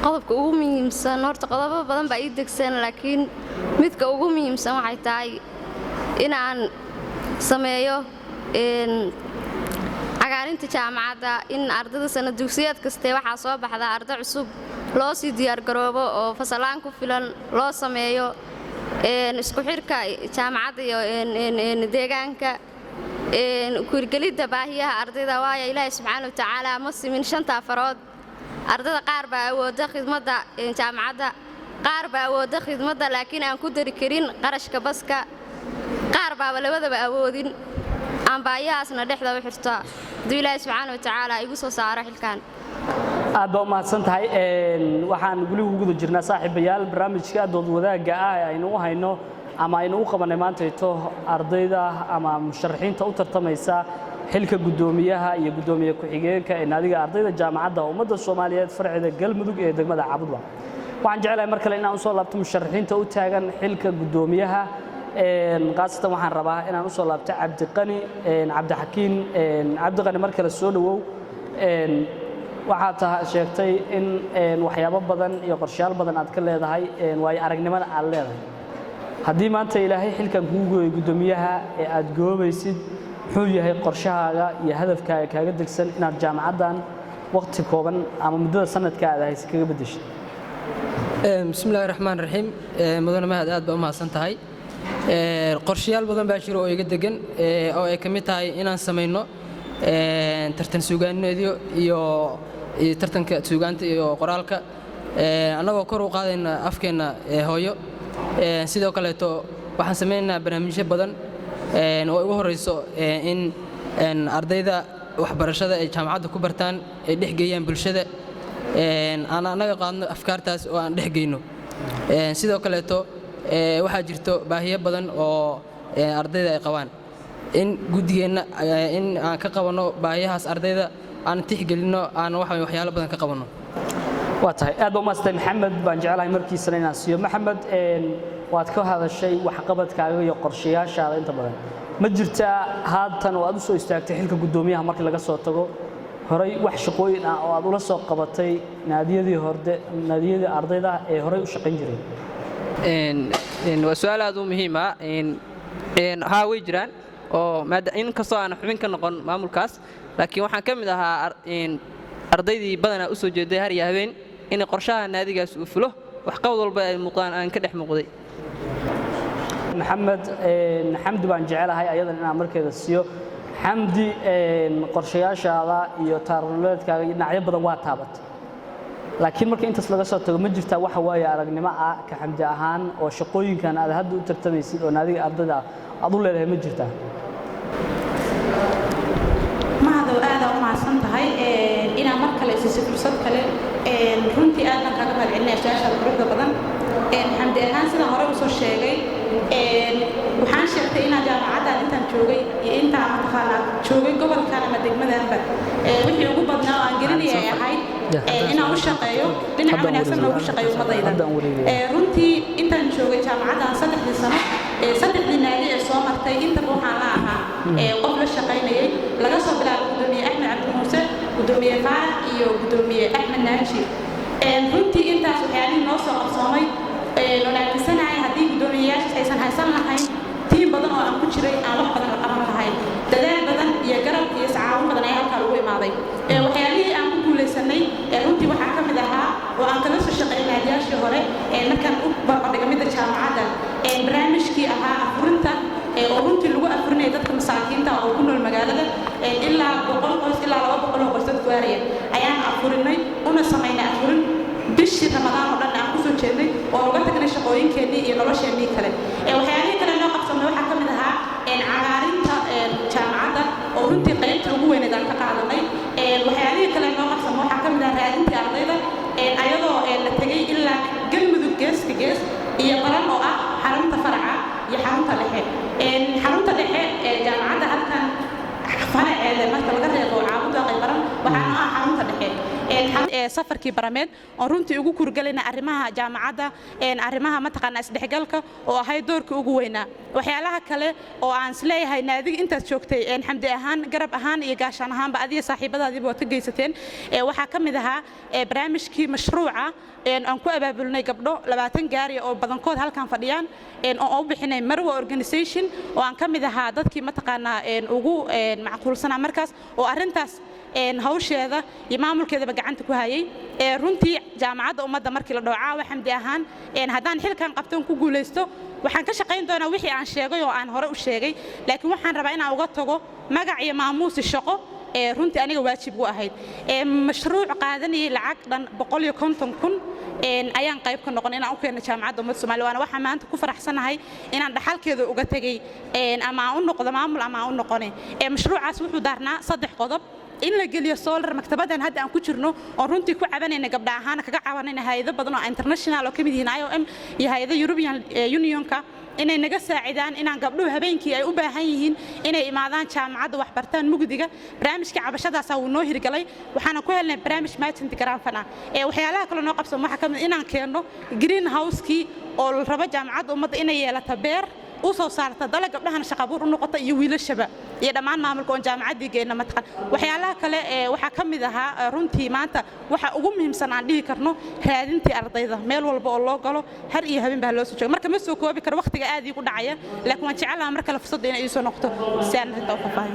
Qodobka ugu muhiimsan, horta qodobo badan baa ii degsan, laakiin midka ugu muhiimsan waxay tahay inaan sameeyo cagaarinta jaamacadda, in ardayda sana dugsiyeed kaste waxaa soo baxda arday cusub loo sii diyaargaroobo oo fasalaan ku filan loo sameeyo, isku xirka jaamacadda iyo deegaanka, kuirgelidda baahiyaha ardayda, waayo Ilaahay subxaana wa tacaala ma simin shanta farood. Ardayda qaar baa awooda khidmadda jaamacadda, qaar baa awooda khidmadda laakiin aan ku dari karin qarashka baska, qaar baaba labadaba awoodin. Aan baahiyahaasna dhexda u xirta hadduu Ilaahay subxaana wa tacaala igu soo saaro xilkan. Aad baa u mahadsan tahay. Waxaan weli ugu guda jirnaa, saaxiibayaal, barnaamijka dood wadaagga ah ee aynu u hayno ama aynu u qabanay maantayto ardayda ama musharaxiinta u tartamaysa xilka guddoomiyaha iyo guddoomiye ku-xigeenka ee naadiga ardayda Jaamacadda Ummadda Soomaaliyeed, farceeda Galmudug ee degmada Caabudwaaq. Waxaan jeclahay mar kale inaan usoo laabto musharaxiinta u taagan xilka guddoomiyaha. Khaasatan waxaan rabaa inaan usoo laabto Cabdiqani Cabdixakiin. Cabdiqani, mar kale soo dhowow. Waxaad taha sheegtay in waxyaabo badan iyo qorshayaal badan aad ka leedahay, waayo aragnimada aad leedahay. Haddii maanta Ilaahay xilkan kugu gooyo guddoomiyaha ee aad goobaysid, muxuu yahay qorshahaaga iyo hadafkaaga kaaga degsan inaad jaamacaddan waqti kooban ama muddada sanadka aad haysa kaga beddeshid? Bismi illaahi raxmaan raxiim. Mudane Mahad, aad baa u mahadsan tahay. Qorshayaal badan baa jiro oo iga degan, oo ay ka mid tahay inaan samayno tartan suugaaneedyo iyo tartanka suugaanta iyo qoraalka, annagoo kor u qaadayna afkeenna hooyo. Sidoo kaleeto waxaan samaynaynaa barnaamijyo badan oo ugu horreyso in ardayda waxbarashada ay jaamacadda ku bartaan ay dhex geeyaan bulshada, aan annaga qaadno afkaartaas oo aan dhex geyno. Sidoo kaleeto waxaa jirto baahiyo badan oo ardayda ay qabaan, in guddigeenna in aan ka qabanno baahiyahaas ardayda, aan tixgelinno, aan waxa waxyaalo badan ka qabanno. Waa tahay, aad baa umahadsantay. Maxamed baan jeclahay markiisana inaan siiyo. Maxamed, waad ka hadashay waxqabadkaaga iyo qorshayaashaada inta badan. Ma jirtaa haatan oo aad u soo istaagtay xilka guddoomiyaha markii laga soo tago, horay wax shaqooyin ah oo aad ula soo qabatay naadiyadii horde, naadiyadii ardayda ee horey u shaqayn jiray? Waa su-aal aad u muhiim ah. Haa, way jiraan, oo in kastoo aan xubin ka noqon maamulkaas, laakiin waxaan ka mid ahaa ardaydii badanaa u soo jeeday har iyo habeen inay qorshaha naadigaas uu fulo, waxqabad walba ay muuqdaan aan ka dhex muuqday. Maxamed, Xamdi baan jecelahay ayadan inaan markeeda siiyo. Xamdi, qorshayaashaada iyo taarnololeedkaaga iyo dhinacyo badan waa taabatay, laakiin marka intaas laga soo tago, ma jirtaa waxa waaye aragnimo ah ka Xamdi ahaan oo shaqooyinkan aad hadda u tartamaysid oo naadiga ardayda aad u leedahay, ma jirtaa? Mahadow, aada u mahadsan tahay inaa mar kale isiisay fursad kale. Runtii aad baan kaaga mahad celinaya su-aashaada quruxda badan. Xamdi ahaan, sidaan hore usoo sheegay, waxaan sheegtay inaan jaamacaddan intaan joogay iyo intaan mataqaanaa joogay gobolkan ama degmadanba, wixii ugu badnaa oo aan gelinaya ay ahayd inaan u shaqeeyo dhinaca wanaagsan, noogu shaqeeyo ummadayda. Runtii intaan joogay jaamacaddan 3dii sano, saddexdii naadi ee soo martay intaba waxaan la ahaa qof la shaqaynayay, laga soo bilaabo gudoomiye Axmed Cabdi Muuse, gudoomiye Faarax iyo gudoomiye Axmed Naaji. Runtii intaas waxyaalihii noo soo qabsoomay oon aaminsanahay haddii guddoomiyeyaashaas aysan haysan lahayn tiim badan oo aan ku jiray, aan wax badan la qaban lahayn. Dadaal badan iyo garab iyo iscaawin badan ayaa halkaa lagu imaaday. Waxyaalihii aan ku guulaysanay runtii waxaa ka mid ahaa oo aan kala soo shaqeeyay naadiyaashii hore markaan u barbardhiga midda jaamacadda, barnaamijkii ahaa afurinta, oo runtii lagu afurinaya dadka masaakiinta oo ku nool magaalada. Ilaa 100 qoys, ilaa 200 oo qoys dad gaaraya ayaan afurinay, una samaynay afurin bishii Ramadaan oo dhan aan kusoo jeednay oo uga tagnay shaqooyinkeennii iyo nolosheennii kale. Waxyaalihii kale noo qabsamay waxaa ka mid ahaa cagaarinta jaamacadda, oo runtii qaybtii ugu weyneed aan ka qaadanay. Waxyaalihii kale noo qabsamay waxaa ka mid ahaa raadintii ardayda, ayadoo la tegay ilaa Galmudug geeska gees iyo Baran, oo ah xarunta faraca iyo xarunta dhexe. Xarunta dhexe ee jaamacadda halkan faraceeda marka laga reebo Caabudwaaq Baran, waxaana ah xarunta dhexe. Safarkii Barameed oon runtii ugu kurgelayna arrimaha jaamacadda, arrimaha mataqaanaa isdhexgalka, oo ahayd doorkii ugu weynaa. Waxyaalaha kale oo aan isleeyahay naadiga intaad joogtay, Xamdi ahaan, garab ahaan iyo gaashaan ahaanba, adiga saaxiibadaadiiba waad ka geysateen, waxaa ka mid ahaa barnaamijkii mashruuca aan ku abaabulnay gabdho 20 gaariya oo badankood halkan fadhiyaan, oo u bixinay Marwa Organization, oo aan ka mid ahaa dadkii mataqaanaa ugu macquulsanaa markaas oo arrintaas hawsheeda iyo maamulkeedaba gacanta ku hayay. Runtii Jaamacadda Ummadda markii la dhaho caawa, Xamdi ahaan, haddaan xilkan qabtoon ku guulaysto, waxaan ka shaqayn doonaa wixii aan sheegay oo aan hore u sheegay, laakiin waxaan rabaa inaan uga tago magac iyo maamuusi shaqo ee runtii aniga waajib u ahayd. Mashruuc qaadanayay lacag dhan 150,000 ayaan qayb ka noqon inaan u keeno Jaamacadda Ummadda Soomaaliya, waana waxaan maanta ku faraxsanahay inaan dhaxalkeeda uga tegey, ama aan u noqdo maamul ama aan u noqone. Mashruucaas wuxuu daarnaa saddex qodob. In la geliyo solar maktabadan hadda aan ku jirno, oo runtii ku cabanayna gabdha ahaan, kaga cabanayna hay'ado badan oo international oo ka mid yihiin IOM iyo hay'ada European Unionka, inay naga saacidaan inaan gabdhuhu habeenkii ay u baahan yihiin inay imaadaan jaamacadda, wax bartaan mugdiga. Barnaamijka cabashadaasaa wuu noo hirgalay, waxaana ku helnay barnaamij matching grant fund ah. Ee waxyaalaha kale noo qabsan waxaa ka mid inaan keenno green house-kii, oo la rabo Jaamacadda Ummadda inay yeelato beer u soo saarta dalag, gabdhahana shaqabuur u noqota iyo wiilashaba iyo dhammaan maamulka oon jaamacaddii geyna mataqan. Waxyaalaha kale ee waxaa ka mid ahaa, runtii maanta waxa ugu muhiimsan aan dhihi karno, raadintii ardayda meel walba oo loo galo, har iyo habeen baa loo soo jooga. Marka ma soo koobi karo, waqtiga aad iigu dhacaya, laakiin waan jecelaha mar kale fursadda inay ii soo noqoto si aan arrinta u faahfaahin.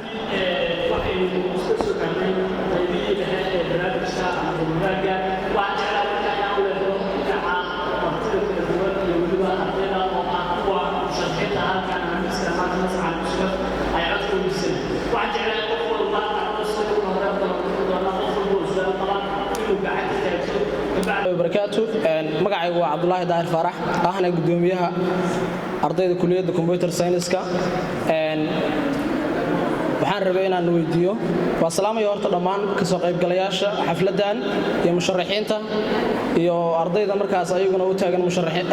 Waxaynu isla soo gaarnay qaybihii dhexe ee barnaamijka ama wadaagga. Waxaan jeclaa markaa inaan u leexdo dhinaca martida kala duwan iyo weliba ardayda oo ah kuwa musharaxiinta halkan ama miiska maanta masraxa ku sugan ay codka u dhisan. Waxaan jeclaa qof walba anoo sida ugu hore doona, qof walba oo su'aal qaba inuu gacanta taagto kabacdi. Barakaatu. Magacaygu waa Cabdulaahi Daahir Faarax, ahna gudoomiyaha ardayda kuliyadda computer science-ka. Waxaan rabay inaan weydiiyo, waa salaamaya horta dhammaan kasoo qaybgalayaasha xafladdan iyo musharaxiinta iyo ardayda markaas ayaguna u taagan musharaxiin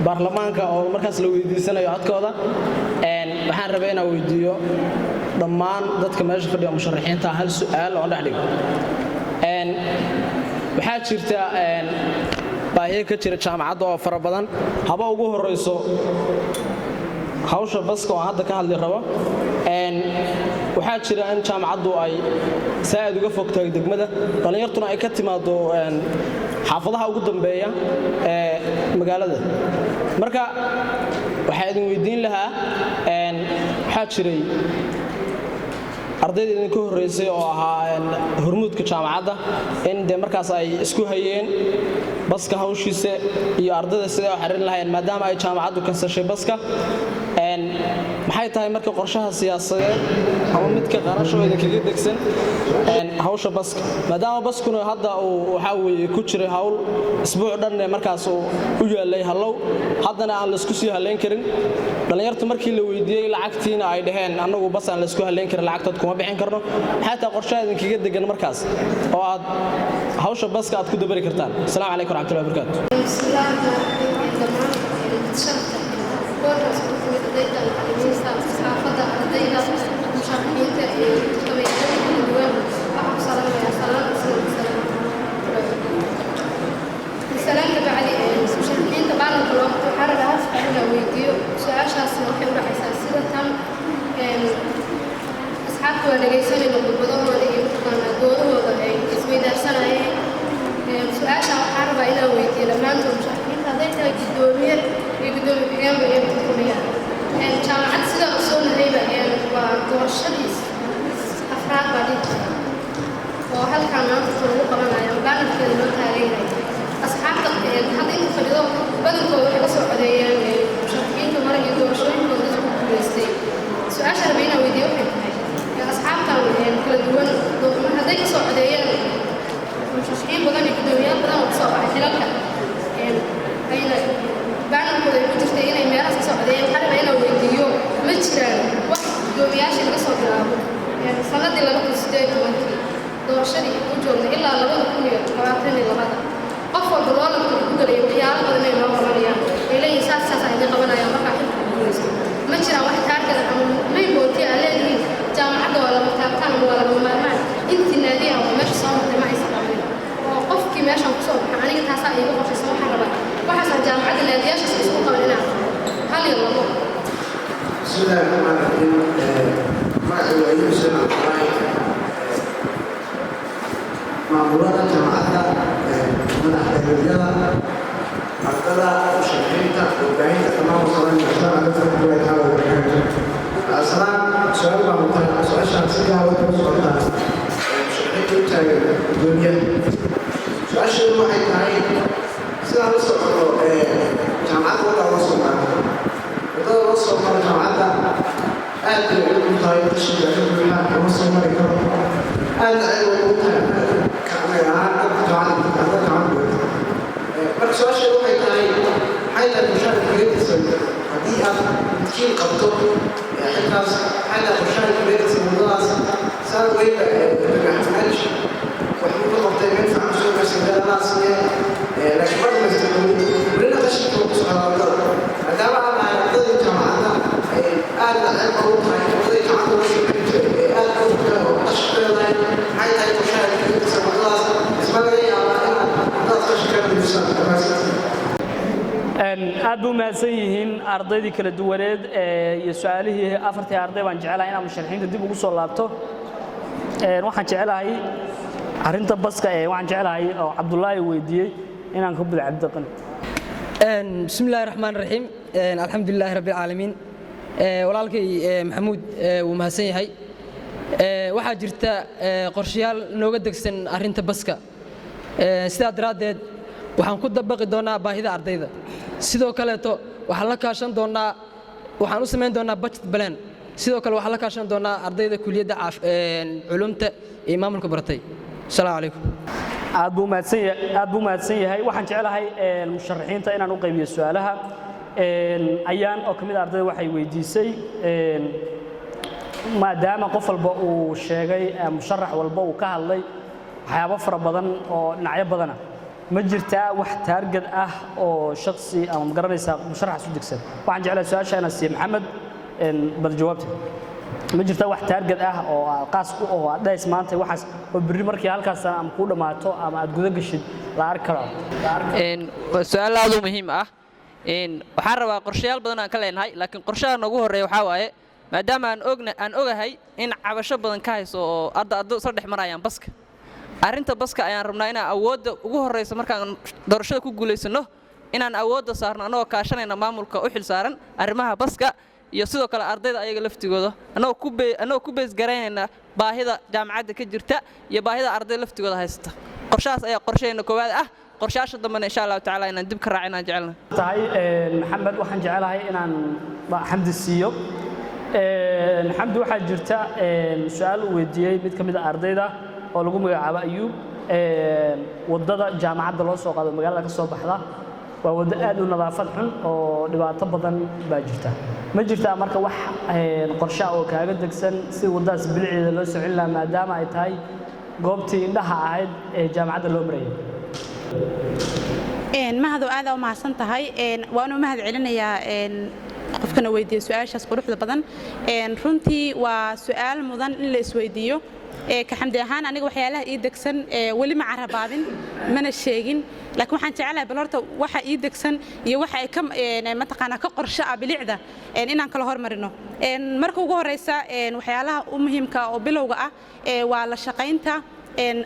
baarlamaanka oo markaas la weydiisanayo codkooda. Waxaan rabay inaan weydiiyo dhammaan dadka meesha fadhiya musharaxiinta hal su'aal oo dhex dhigo. Waxaa jirta baahiyo ka jira jaamacadda oo fara badan, haba ugu horeyso hawsha baska oo hadda ka hadli rabo. Waxaa jira in jaamacaddu ay saa'id uga fogtahay degmada, dhallinyartuna ay ka timaado xaafadaha ugu dambeeya ee magaalada. Marka waxaa idin weydiin lahaa, waxaa jiray ardayda idinka horreysay oo ahaa hormuudka jaamacadda in dee markaas ay isku hayeen baska hawshiisa iyo ardayda siday u xariirin lahayeen, maadaama ay jaamacaddu kansashay baska. Maxay tahay marka qorshaha siyaasadeed ama midka qarasho idinkaga degsan hawsha baska, maadaama baskuna hadda uu waxaa weeye ku jiray hawl isbuuc dhanne markaas uu u yaalay hallow, haddana aan laisku sii halayn karin? Dhallinyartu markii la weydiiyey lacagtiina ay dhaheen, annagu bas aan laisku halayn karin, lacagtood kuma bixin karno. Maxay tahay qorshaha idinkaga degan markaas oo aad hawsha baska aad ku dabari kartaan? Asalaamu calaykum waraxmatullahi wabarakaatu. بسم الله الرحمن الرحيم. Dhammaan sharafta goortaas ku timid, ardayda, macallimiinta, saxaafadda, ardayda, musharaxiinta iyo tartamayaasha kala duwan, waxaan ku salaamayaa salaam islaam. Salaamka bacdi, musharaxiinta baalanka loo qabto waxaa rabaa hal su'aal inaan weydiiyo. Su-aashaasna waxay u dhacaysaa sida tan: asxaabta waa dhegaysanayna khudbadahooda iyo mataqaanaa doodahooda ay isweydaarsanayeen. Su-aasha waxaa rabaa inaan weydiiyo dhammaantood musharaxiinta, hadday tahay guddoomiye iyo guddoomiye ku-xigeenba iyo tartamayaan jaamacad, sidaa u soo nahayba waa doorashadiis afraad baa dhihi karta oo halkaan maanta lagu qabanayo baalankeeda loo taagan yahay. Asxaabta hadda inta fadhido badankooda waxay ka soo codeeyeen musharaxiinta hore iyo doorashooyinkooda dadku ku guuleystay. Su-aasha rabay inaan weydiiyo waxay tahay, asxaabtan kala duwan hadday ka soo codeeyeen musharaxiin badan iyo guddoomiyaal badan oo kasoo baxay xilalka, ayna baanankooda ay ku jirtay inay meelahaas ka soo codeeyeen, waxaa rabaa inaan weydiiyo, ma jiraan wax guddoomiyaashii laga soo bilaabo sanadii 2018-kii doorashadii u joognay ilaa 2022 qof walba loolanka uu ku galaya waxyaalo badan ay noo qabanayaan, ay leeyihin saas saas ay idin qabanayaan markaa xilka ku guulaysto? Ma jiraan wax taargada ama main point aad leedihiin jaamacadda waa lama taabtaan ama waa lagama maarmaan, intii naadi ah oo meesha soo martay ma aysan qabanin, oo qofkii meeshan kusoo baxa aniga taasaa iiga qorshaysan, waxaan rabaa waxaasaan jaamacadda naadiyaashaas isku qaban inaan hal iyo labo? بسم الله الرحمن الرحيم. Magacaygu waa Yuusuf Cabdulaahi. Maamulada jaamacadda, madaxdowliyada, ardada, musharaxiinta, warbaahinta, dhammaan wasalan, asalaamu calaykum waraxmatullahi taala wabarakaatu. Asalaam. Su-aal baan wataa. Su-aashaan si gaar ah u socotaa musharaxiinta u taagan gudoomiyaha. Su-aasheedu waxay tahay, sidaan la socono jaamacadda wadda loo soo maro, waddada loo soo maro jaamacadda aad bay ugu tahay, qashinka ka buuxa, lama soo mari karo. Aadna ay ugu tahay anaga ahaan dadka jaamacadda, ardada jaamacadda joogta. Marka su-aasheedu waxay tahay, maxay tahay qorshaha kaga tirsan haddii aad midkiin qabto xilkaas? Maxay tahay qorshaha kaga tirsan waddadaas? Saa weyba maxamed wuxuu ka qabtay meel fiican soo gaarsiiyay dalaasiye, laakiin ma dhamaystirmin welina. Qashinka ku socdaa wadada, maadaama aan nahay ardadii jaamacadda ay aadna ceeb ugu tahay wadadii jaamacadda loo soo geli jiray ee aad u tahay oo qashin leedahay. Maxay tahay qorshaha kaga wadadaas? Isma laga yaabaa inaad wadadaas qashin ka nadiifisaan? Aad buu mahadsan yihiin ardaydii kala duwaneed iyo su-aalihii afartii arday. Baan jecelahay inaan musharaxiinta dib ugu soo laabto. Waxaan jecelahay arrinta baska ee waxaan jecelahay oo Cabdullaahi weydiiyey inaan ka budo Cabdiqani. بسم الله الرحمن الرحيم، الحمد لله رب العالمين. Walaalkay Maxamuud wuu mahadsan yahay. Waxaa jirta qorshayaal nooga degsan arrinta baska. Sidaa daraaddeed waxaan ku dabaqi doonaa baahida ardayda. Sidoo kaleeto waxaan la kaashan doonaa, waxaan u samayn doonaa budget plan. Sidoo kale waxaan la kaashan doonaa ardayda kuliyadda culumta iyo maamulka baratay. Asalaamu calaykum. Aad buu mahadsan yahay, aad buu mahadsan yahay. Waxaan jeclahay musharaxiinta inaan u qaybiyo su'aalaha. Ayaan oo ka mid ah ardayda waxay weydiisay, maadaama qof walba uu sheegay, musharax walba uu ka hadlay waxyaabo fara badan oo dhinacyo badana, ma jirtaa wax target ah oo shaksi ama ma garanaysaa musharaxaas u degsan? Waxaan jeclahay su-aasha inaan siiyo Maxamed. Bal jawaabta, ma jirtaa wax target ah oo aad qaas u oo aad dhahays maanta waxaas oo berri markii halkaas ama kuu dhammaato ama aad guda gashid la arki karo? Waa su-aal aad u muhiim ah. Waxaan rabaa qorshayaal badan aan ka leenahay, laakiin qorshaha noogu horreeya waxaa waaye, maadaama aan ogna aan ogahay in cabasho badan ka hayso oo arda ardo isla dhex marayaan baska, arrinta baska ayaan rabnaa inaan awoodda ugu horreysa markaan doorashada ku guulaysanno inaan awoodda saarno, annagoo kaashanayna maamulka u xil saaran arrimaha baska iyo sidoo kale ardayda ayaga laftigooda, annagoo ku beesgaraynayna baahida jaamacadda ka jirta iyo baahida ardayda laftigooda haysata. Qorshahaas ayaa qorshaheena koowaad ah. Qorshayaasha dambena insha Allahu tacaala inaan dib ka raacin aan jecelnahay. Tahay Maxamed, waxaan jecelahay inaan Xamdi siiyo. Xamdi, waxaa jirta su-aal uu weydiiyey mid ka mid a ardayda oo lagu magacaabo Ayuub. Waddada jaamacadda loo soo qaado magaalada ka soo baxda waa waddo aad u nadaafad xun oo dhibaato badan baa jirta. Ma jirtaa marka wax qorshe ah oo kaaga degsan si waddadaas biliceeda loo soo celin lahaa, maadaama ay tahay goobtii indhaha ahayd ee jaamacadda loo marayay? Mahado, aad u mahadsan tahay. Waan u mahad celinayaa qofkana weydiiyey su-aashaas quruxda badan. Runtii waa su-aal mudan in la isweydiiyo. Ka Xamdi ahaan, aniga waxyaalaha ii degsan weli ma carabaabin mana sheegin, laakiin waxaan jecelahay bal horta waxa ii degsan iyo waxa ay ka mataqaanaa ka qorsho ah bilicda inaan kala hormarino. Marka ugu horeysa, waxyaalaha u muhiimka oo bilowga ah waa la shaqaynta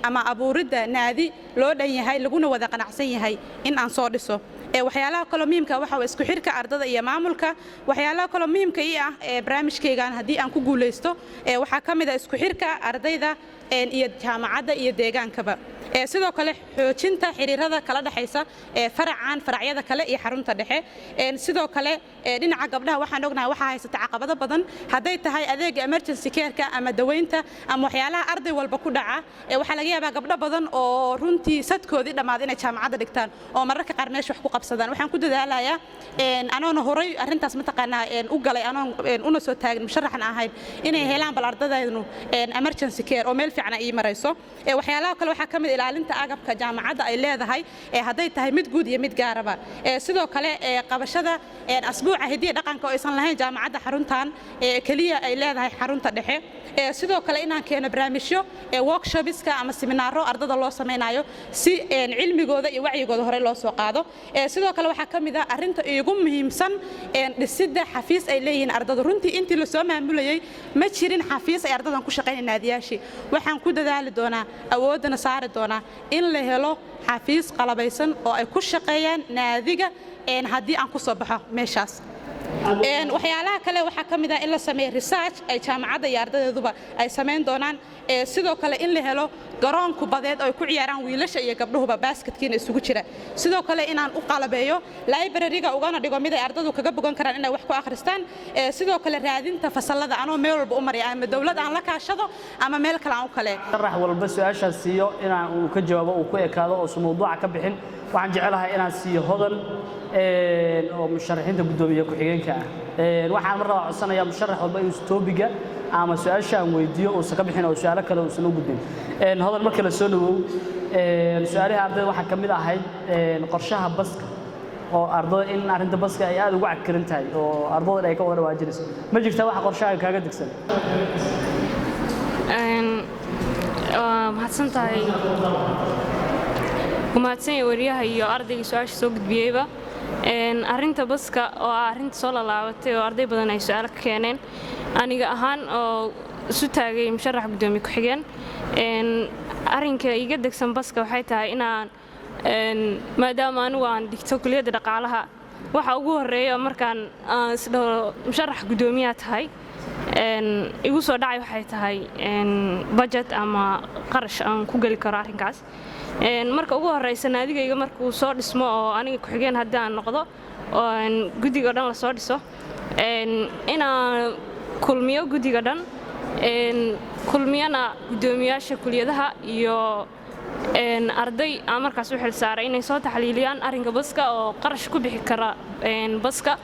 ama abuuridda naadi loo dhan yahay laguna wada qanacsan yahay in aan soo dhiso. Waxyaalaha kaloo muhiimka waxa waa isku xirka ardada iyo maamulka. Waxyaalaha kaloo muhiimka ii ah ee barnaamijkaygan haddii aan ku guulaysto waxaa ka mid ah isku xirka ardayda iyo jaamacadda iyo deegaankaba. Sidoo kale xoojinta xiriirada kala dhexaysa faracan, faracyada kale iyo xarunta dhexe. Sidoo kale dhinaca gabdhaha waxaan ognahay waxaa haysata caqabado badan, hadday tahay adeega emergency care-ka ama daweynta ama waxyaalaha arday walba ku dhaca. Waxaa laga yaabaa gabdho badan oo runtii sadkoodii dhammaaday inay jaamacadda dhigtaan oo mararka qaar meesha wax ku qabsadaan. Waxaan ku dadaalayaa, anoona horay arrintaas mataqaanaa u galay, anoon una soo taagin musharaxan ahayn, inay helaan bal ardadaynu emergency care oo meel fiican ay ii marayso. Waxyaalaha kale waxaa ka mid ilaalinta agabka jaamacadda ay leedahay, hadday tahay mid guud iyo mid gaaraba. Sidoo kale qabashada asbuuca hidiya dhaqanka oo aysan lahayn jaamacadda xaruntan keliya, ay leedahay xarunta dhexe. Sidoo kale inaan keeno barnaamijyo workshopiska ama seminaaro ardada loo samaynayo si cilmigooda iyo wacyigooda hore loo soo qaado. Sidoo kale waxaa ka mid ah arrinta iigu muhiimsan dhisidda xafiis ay leeyihiin ardada. Runtii intii lasoo maamulayay ma jirin xafiis ay ardadan ku shaqaynaya naadiyaashii. Waxaan ku dadaali doonaa, awooddana saari doonaa in la helo xafiis qalabaysan oo ay ku shaqeeyaan naadiga haddii aan ku soo baxo meeshaas. Waxyaalaha kale waxaa ka mid ah in la sameeyo research ay jaamacadda iyo ardadeeduba ay samayn doonaan. Sidoo kale in la helo garoon kubadeed oo ay ku ciyaaraan wiilasha iyo gabdhuhuba, basketkiina isugu jira. Sidoo kale inaan u qalabeeyo library-ga, ugana dhigo mid ay ardadu kaga bogan karaan inay wax ku akhristaan. Sidoo kale raadinta fasallada anoo meel walba u maraya, ama dowlad aan la kaashado ama meel kale aan u kale. Sharax walba su-aashaas siiyo inaan uu ka jawaabo, uu ku ekaado oo su mawduuca ka bixin. Waxaan jecelahay inaan siiyo Hodan oo musharaxiinta guddoomiye ku-xigeenka ah. Waxaan mar rabaa codsanayaa musharax walba inuu topic-ga ama su-aasha aan weydiiyo uusan ka bixin oo su-aalo kale uusan u gudbin. Hodan, marka la soo dhawow, su-aalihii ardayda waxaa ka mid ahayd qorshaha baska oo ardada in arrinta baska ay aad ugu cakiran tahay oo ardada ay ka wada dhawaajinayso. Ma jirtaa wax qorshahaaga kaaga degsan? Waa mahadsan tahay, waa mahadsan yahay wariyaha iyo ardaygii su-aasha soo gudbiyeyba. Arrinta baska oo ah arrinta soo laalaabatay oo arday badan ay su-aalo ka keeneen, aniga ahaan oo isu taagay musharax guddoomiye ku-xigeen, arrinka iga degsan baska waxay tahay inaan, maadaama anigu aan dhigto kuliyadda dhaqaalaha, waxa ugu horreeya markaan aan isdhaho musharax guddoomiyaa tahay igu soo dhacay waxay tahay budget ama qarash aan ku geli karo arrinkaas. Marka ugu horreysa, naadigayga markuu soo dhismo oo aniga ku-xigeen haddii aan noqdo oo guddiga dhan la soo dhiso, inaan kulmiyo guddiga dhan, kulmiyana guddoomiyaasha kuliyadaha iyo arday aan markaas u xil saaray inay soo taxliiliyaan arrinka baska oo qarash ku bixi kara baska,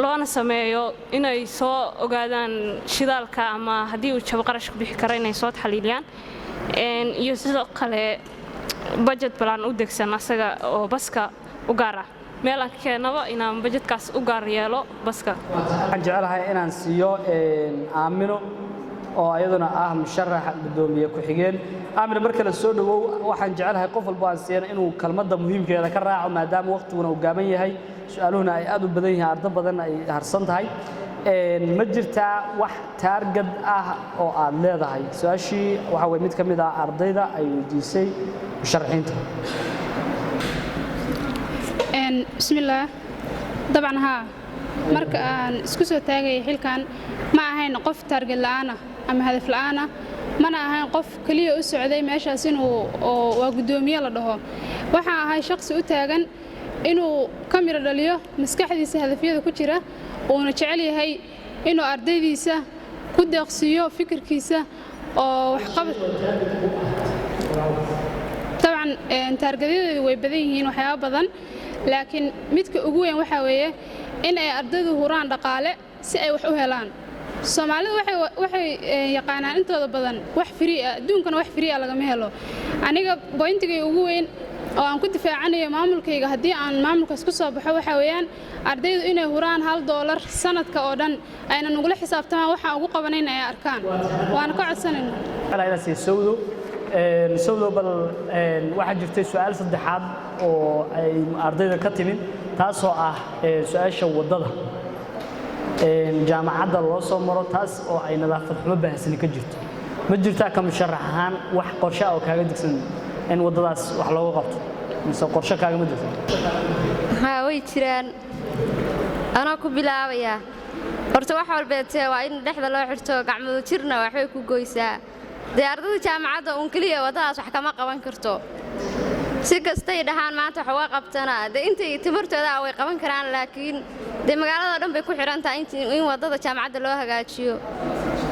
loona sameeyo inay soo ogaadaan shidaalka ama haddii uu jabo qarash ku bixi karo inay soo taxliiliyaan, iyo sidoo kale budget plan u degsan asaga oo baska u gaar ah meel aan ka keenaba inaan budgetkaas u gaar yeelo baska. Waxaan jecelahay inaan siiyo Aamino oo ayaduna ah musharax guddoomiye ku-xigeen. Aamino, marka la soo dhawow, waxaan jecelahay qof walbo aan siiyana inuu kelmadda muhiimkeeda ka raaco, maadaama waqtiguna uu gaaban yahay, su-aaluhuna ay aad u badan yihiin, ardo badan ay harsan tahay. Ma jirtaa wax target ah oo aad leedahay? Su-aashii waxa weye mid ka mid ah ardayda ay weydiisay musharaxiinta. Bismillaah. Dabcan haa, marka aan isku soo taagayay xilkan ma ahayn qof target la'aan ah ama hadaf la'aan ah, mana ahayn qof keliya u socday meeshaas inuu oo waa guddoomiye la dhaho. Waxaan ahay shaqsi u taagan inuu ka miro dhaliyo maskaxdiisa hadafyada ku jira, uuna jecel yahay inuu ardaydiisa ku deeqsiiyo fikirkiisa oo waxqabad. Dabcan target-yadeedu way badan yihiin, waxyaabo badan, laakiin midka ugu weyn waxaa weeye in ay ardaydu huraan dhaqaale si ay wax u helaan. Soomaalidu waxay yaqaanaan intooda badan wax free ah, adduunkana wax free ah lagama helo. Aniga point-igay ugu weyn oo aan ku difaacanayo maamulkayga haddii aan maamulkaas ku soo baxo waxaa weeyaan ardaydu inay huraan $1 sanadka oo dhan, ayna nugula xisaabtamaan waxaan ugu qabanayn ay arkaan, waana ka codsanayna. Inaan siiyo Sawdo. Sawdo, bal waxaa jirtay su-aal saddexaad oo ay ardayda ka timid, taasoo ah su-aasha waddada jaamacadda loo soo maro, taas oo ay nadaafad xumo baahsani ka jirto. Ma jirtaa ka musharax ahaan wax qorshe ah oo kaaga degsan in waddadaas wax looga qabto, mise qorshe kaagama degsan? Haa, way jiraan. Anoo ku bilaabayaa, horta wax walbeetee waa in dhexda loo xirto, gacmadu jirna waxbay ku goysaa. Dee ardada jaamacadda uun keliya waddadaas wax kama qaban karto. Si kastay dhahaan maanta wax uga qabtana, dee intay tamartooda ah way qaban karaan, laakiin dee magaalada dhan bay ku xidhan tahay in waddada jaamacadda loo hagaajiyo,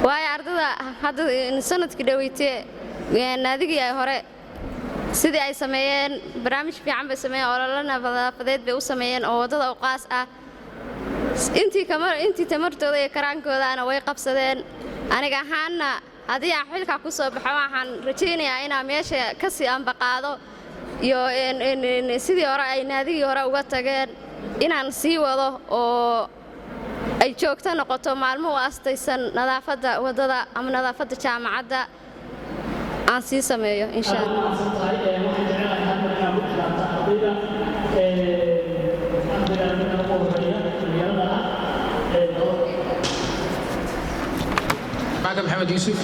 waayo ardada hadda sanadkii dhoweytee naadigii ay hore sidii ay sameeyeen barnaamij fiican bay sameeyeen, ololo nadaafadeed bay u sameeyeen oo waddada u qaas ah. Intii tamartooda iyo karaankoodaana way qabsadeen. Aniga ahaanna haddii aan xilkaa ku soo baxo, waxaan rajaynayaa inaan meesha ka sii ambaqaado iyo sidii hore ay naadigii hore uga tageen inaan sii wado oo ay joogto noqoto maalmo u astaysan nadaafadda waddada ama nadaafadda jaamacadda aan sii sameeyo, insha Allah. Maaka Maxamed Yuusuf,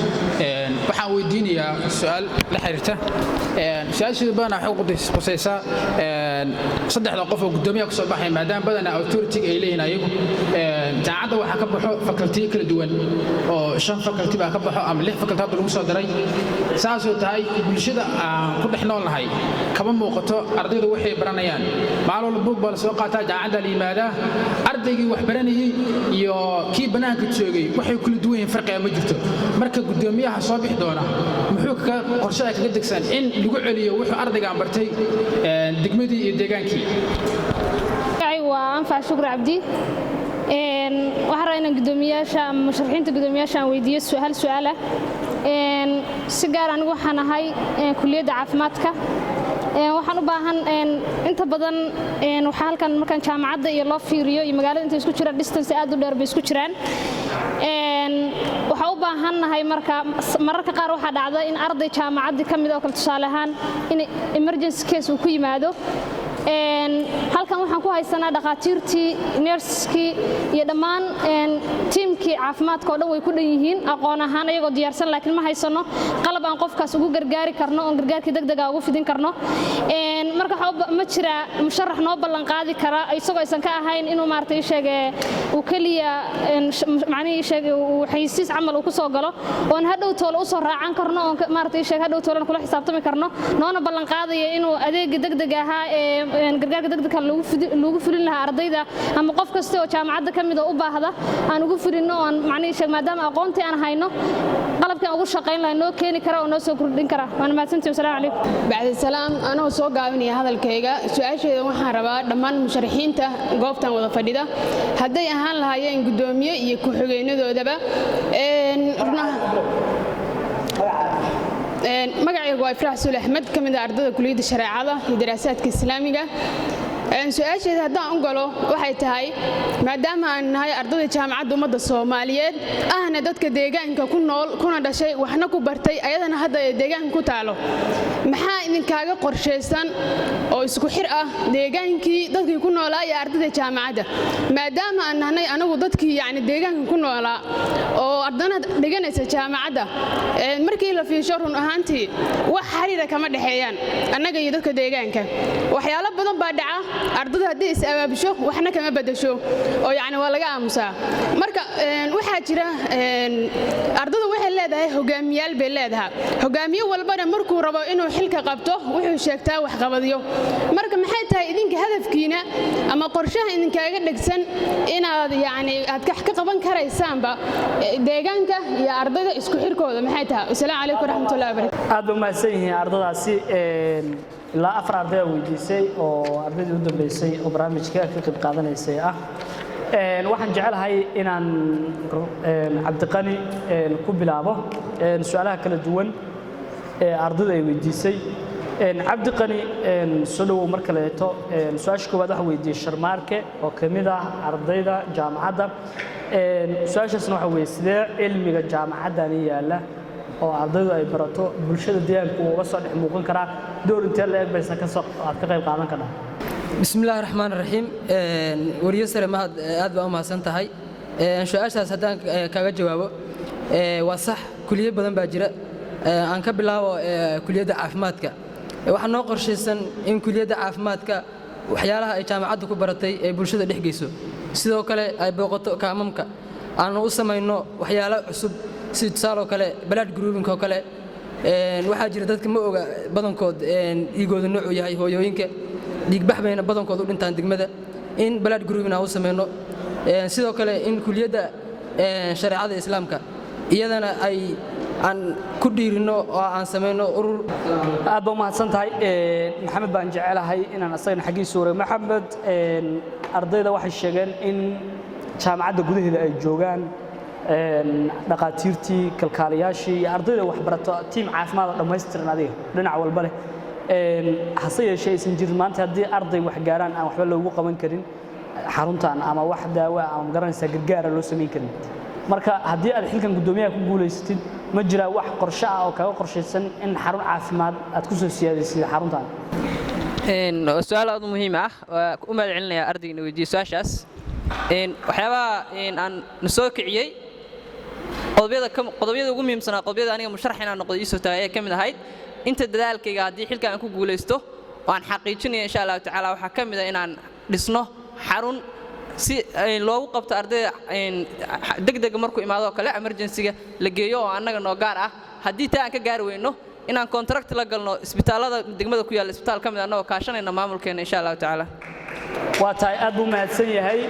waxaan weydiinayaa su-aal la xiriirta su-aasheedu badanaa waxay qusaysaa saddexda qof oo guddoomiyaha kusoo baxay, maadaama badanaa authority ay leeyihiin ayagu. Jaamacadda waxaa ka baxo faculty kala duwan oo shan faculty baa ka baxo ama lix faculty hadda lagu soo daray. Saasoo tahay, bulshada aan ku dhex nool nahay kama muuqato ardaydu waxay baranayaan. Maalin walba buug baa la soo qaataa, jaamacadda la yimaadaa, ardaygii wax baranayey iyo kii bannaanka joogay waxay kula duwan yihiin farqiga ma jirto. Marka guddoomiyaha soo bixi doona doona, muxuu kaga qorshaha kaga degsan in lagu celiyo wuxuu ardaygaan bartay degmadii iyo deegaankii? Waa Anfac Shukri Cabdi. Waxaan rabaa inaan guddoomiyaasha ama musharaxiinta guddoomiyaasha aan weydiiyo hal su'aal ah. Si gaar anigu waxaan ahay kuliyadda caafimaadka. Waxaan u baahan inta badan waxaa halkan markaan jaamacadda iyo loo fiiriyo iyo magaalada inta isku jiraan distance aad u dheer bay isku jiraan. Waxaa u baahannahay marka mararka qaar waxaa dhacda in arday jaamacaddii ka mid oo kale, tusaale ahaan, in emergency case uu ku yimaado. Halkan waxaan ku haysanaa dhakhaatiirtii, nurse-kii iyo dhammaan tiimkii caafimaadka oo dhan way ku dhan yihiin aqoon ahaan ayagoo diyaarsan, laakiin ma haysano qalab aan qofkaas ugu gargaari karno oon gargaarkii degdega ugu fidin karno. Marka ma jiraa musharax noo ballan qaadi kara, isagoo aysan ka ahayn inuu maaragtay ii sheege uu keliya macnihii ii sheege uu xayisiis camal uu ku soo galo, oon hadhow toole usoo raacan karno, oon maaragtay ii sheeg hadhow toolena kula xisaabtami karno, noona ballan qaadaya inuu adeegga degdega ahaa ee gargaarka degdega loogu fulin lahaa ardayda ama qof kasta oo jaamacadda ka mid oo u baahda aan ugu fulinno, oon macnihii sheeg maadaama aqoontii aan hayno qalabkii aan ugu shaqayn lahay noo keeni kara oo noo soo kordhin kara? Waana mahadsantihi, wasalaamu calaykum. Bacdi salaam, anoo soo gaabinaya hadalkayga, su-aasheeda waxaan rabaa dhammaan musharaxiinta goobtan wada fadhida, hadday ahaan lahaayeen guddoomiye iyo ku-xigeenadoodaba. Magacaygu waa Ifraax Suul Axmed, ka mid ah ardada kuliyadda shareecada iyo daraasaadka islaamiga. Su-aasheeda haddaan u galo waxay tahay, maadaama aan nahay ardada Jaamacadda Ummadda Soomaaliyeed, ahna dadka deegaanka ku nool kuna dhashay waxna ku bartay, ayadana hadda ee deegaanka ku taalo, maxaa idinkaaga qorshaysan oo isku xir ah deegaankii dadkii ku noolaa iyo ardada jaamacadda, maadaama aan nahnay anagu dadkii yacni deegaanka ku noolaa oo ardana dhiganaysa jaamacadda? Markii la fiisho, run ahaantii wax xiriira kama dhexeeyaan annaga iyo dadka deegaanka. Waxyaalo badan baa dhaca, ardada haddii is abaabusho waxna kama bedesho oo yacni waa laga aamusaa. Marka waxaa jira ardadu waxay leedahay hogaamiyaal bay leedahay. Hogaamiye walbana markuu rabo inuu xilka qabto wuxuu sheegtaa waxqabadyo. Marka maxay tahay idinka hadafkiina ama qorshaha idinkaaga dhegsan inaad yacni aad ka qaban karaysaanba deegaanka iyo ardayda isku xirkooda maxay tahay? Wasalaamu calaykum waraxmatullahi wabarakatu. Aad bay umahadsan yihiin ardadaasi. Ilaa afar arday aa weydiisay oo ardaydii u dambeysay oo barnaamijka ka qayb qaadanaysay ah. Waxaan jecelahay inaan Cabdiqani ku bilaabo su-aalaha kala duwan ee ardayda ay weydiisay. Cabdiqani, soo dhowow mar kaleeto. Su-aasha koowaad waxaa weydiiyey Sharmaarke oo ka mid ah ardayda jaamacadda. Su-aashaasna waxa weeye, sidee cilmiga jaamacaddani yaalla oo ardaydu ay barato bulshada deegaanku uga soo dhex muuqan karaa? Door intee la eg baysa kasoo aad ka qayb qaadan kartaa? Bismi illaahi raxmaan raxiim. Wariye sare Mahad, aad baa u mahadsan tahay. Su-aashaas haddaan kaga jawaabo, waa sax, kuliyo badan baa jira. Aan ka bilaabo kuliyadda caafimaadka. Waxaa noo qorshaysan in kuliyadda caafimaadka waxyaalaha ay jaamacadda ku baratay ay bulshada dhex geyso, sidoo kale ay booqato kaamamka, aanu u samayno waxyaalo cusub, sida tusaaloo kale blood grouping oo kale. Waxaa jira dadka ma oga badankood dhiigooda noocuu yahay, hooyooyinka dhiigbax bayna badankood u dhintaan degmada, in blood grouping aan u samayno. Sidoo kale in kuliyadda shareecada islaamka iyadana ay aan ku dhiirino oo aan samayno urur. Aad baa umahadsan tahay. Maxamed baan jecelahay inaan asagana xaggiisa wareego. Maxamed, ardayda waxay sheegeen in jaamacadda gudaheeda ay joogaan dhaqaatiirtii, kalkaaliyaashii iyo ardayda waxbarato, tiim caafimaad oo dhammaystiran adiga dhinac walba leh, hase yeeshee aysan jirin maanta haddii arday wax gaaraan aan waxba loogu qaban karin xaruntan ama wax daawa ama magaranaysaa gargaara loo samayn karin. Marka haddii aad xilkan guddoomiyaha ku guulaysatid, ma jiraa wax qorshe ah oo kaga qorshaysan in xarun caafimaad aad ku soo siyaadaysid xaruntan? Waa su-aal aad u muhiim ah. Waa u mahad celinayaa ardayga na weydiiyey su-aashaas. Waxyaabaha aan na soo kiciyey, qodobyada ugu muhiimsanaa, qodobyada aniga musharax inaan noqdo iisoo taagay ayaa ka mid ahayd inta dadaalkayga haddii xilka aan ku guulaysto oo aan xaqiijinaya insha Allahu tacaala, waxaa ka mid ah inaan dhisno xarun si loogu qabto ardayda degdega markuu imaado oo kale, emergency-ga la geeyo oo annaga noo gaar ah. Haddii taa aan ka gaari weyno, inaan contract la galno isbitaallada degmada ku yaalla, isbitaal ka mid annagoo kaashanayna maamulkeena insha Allahu tacaala. Waa tahay, aad buu mahadsan yahay.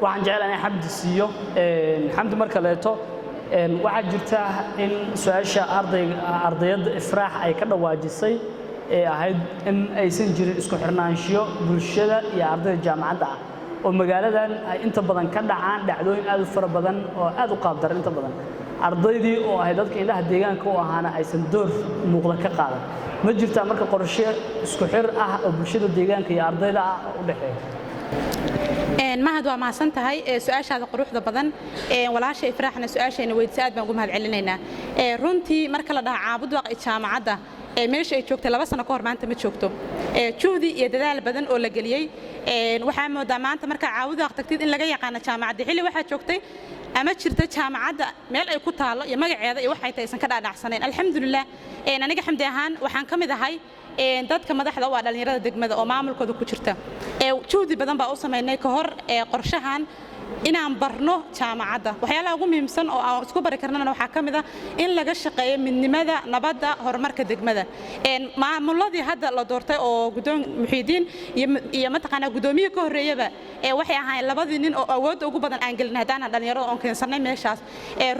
Waxaan jeclahay inaan Xamdi siiyo. Xamdi, mar kaleeto. Waxaa jirta in su-aasha ardayga, ardayadda Ifraax, ay ka dhawaajisay ee ahayd in aysan jirin isku xirnaanshiyo bulshada iyo ardayda jaamacadda ah, oo magaaladan ay inta badan ka dhacaan dhacdooyin aad u fara badan oo aad u qaab daran. Inta badan ardaydii oo ahay dadka indhaha deegaanka u ahaana aysan door muuqda ka qaadan. Ma jirtaa marka qorshe isku xir ah oo bulshada deegaanka iyo ardayda ah u dhexeeya? Mahad, waa mahadsan tahay su-aashaada quruxda badan. Walaasha Ifraaxna su-aashayna weydiisa aad baan ugu mahad celinaynaa. Runtii marka la dhaha Caabudwaaq iyo jaamacadda meesha ay joogtay 2 sano ka hor maanta ma joogto. Juhdi iyo dadaal badan oo la geliyey waxaa moodaa maanta markaa Caabudwaaq tagtid in laga yaqaano jaamacadda. Xilli waxaa joogtay ama jirta jaamacadda meel ay ku taallo iyo magaceeda iyo waxay tahay aysan ka dhaadhacsanayn. Alxamdulilah, aniga Xamdi ahaan waxaan ka mid ahay dadka madaxda u ah dhallinyarada degmada oo maamulkooda ku jirta. Juhdi badan baa u samaynay ka hor qorshahan inaan barno jaamacadda. Waxyaalaha ugu muhiimsan oo aan isku bari karnana waxaa ka mid ah in laga shaqeeyo midnimada, nabadda, horumarka degmada. Maamuladii hadda la doortay oo guddoon Muxiidiin iyo mataqaanaa guddoomiye ka horreeyaba waxay ahaayeen labadii nin oo awoodda ugu badan aan gelin haddaanan dhallinyarada oon keensannay meeshaas.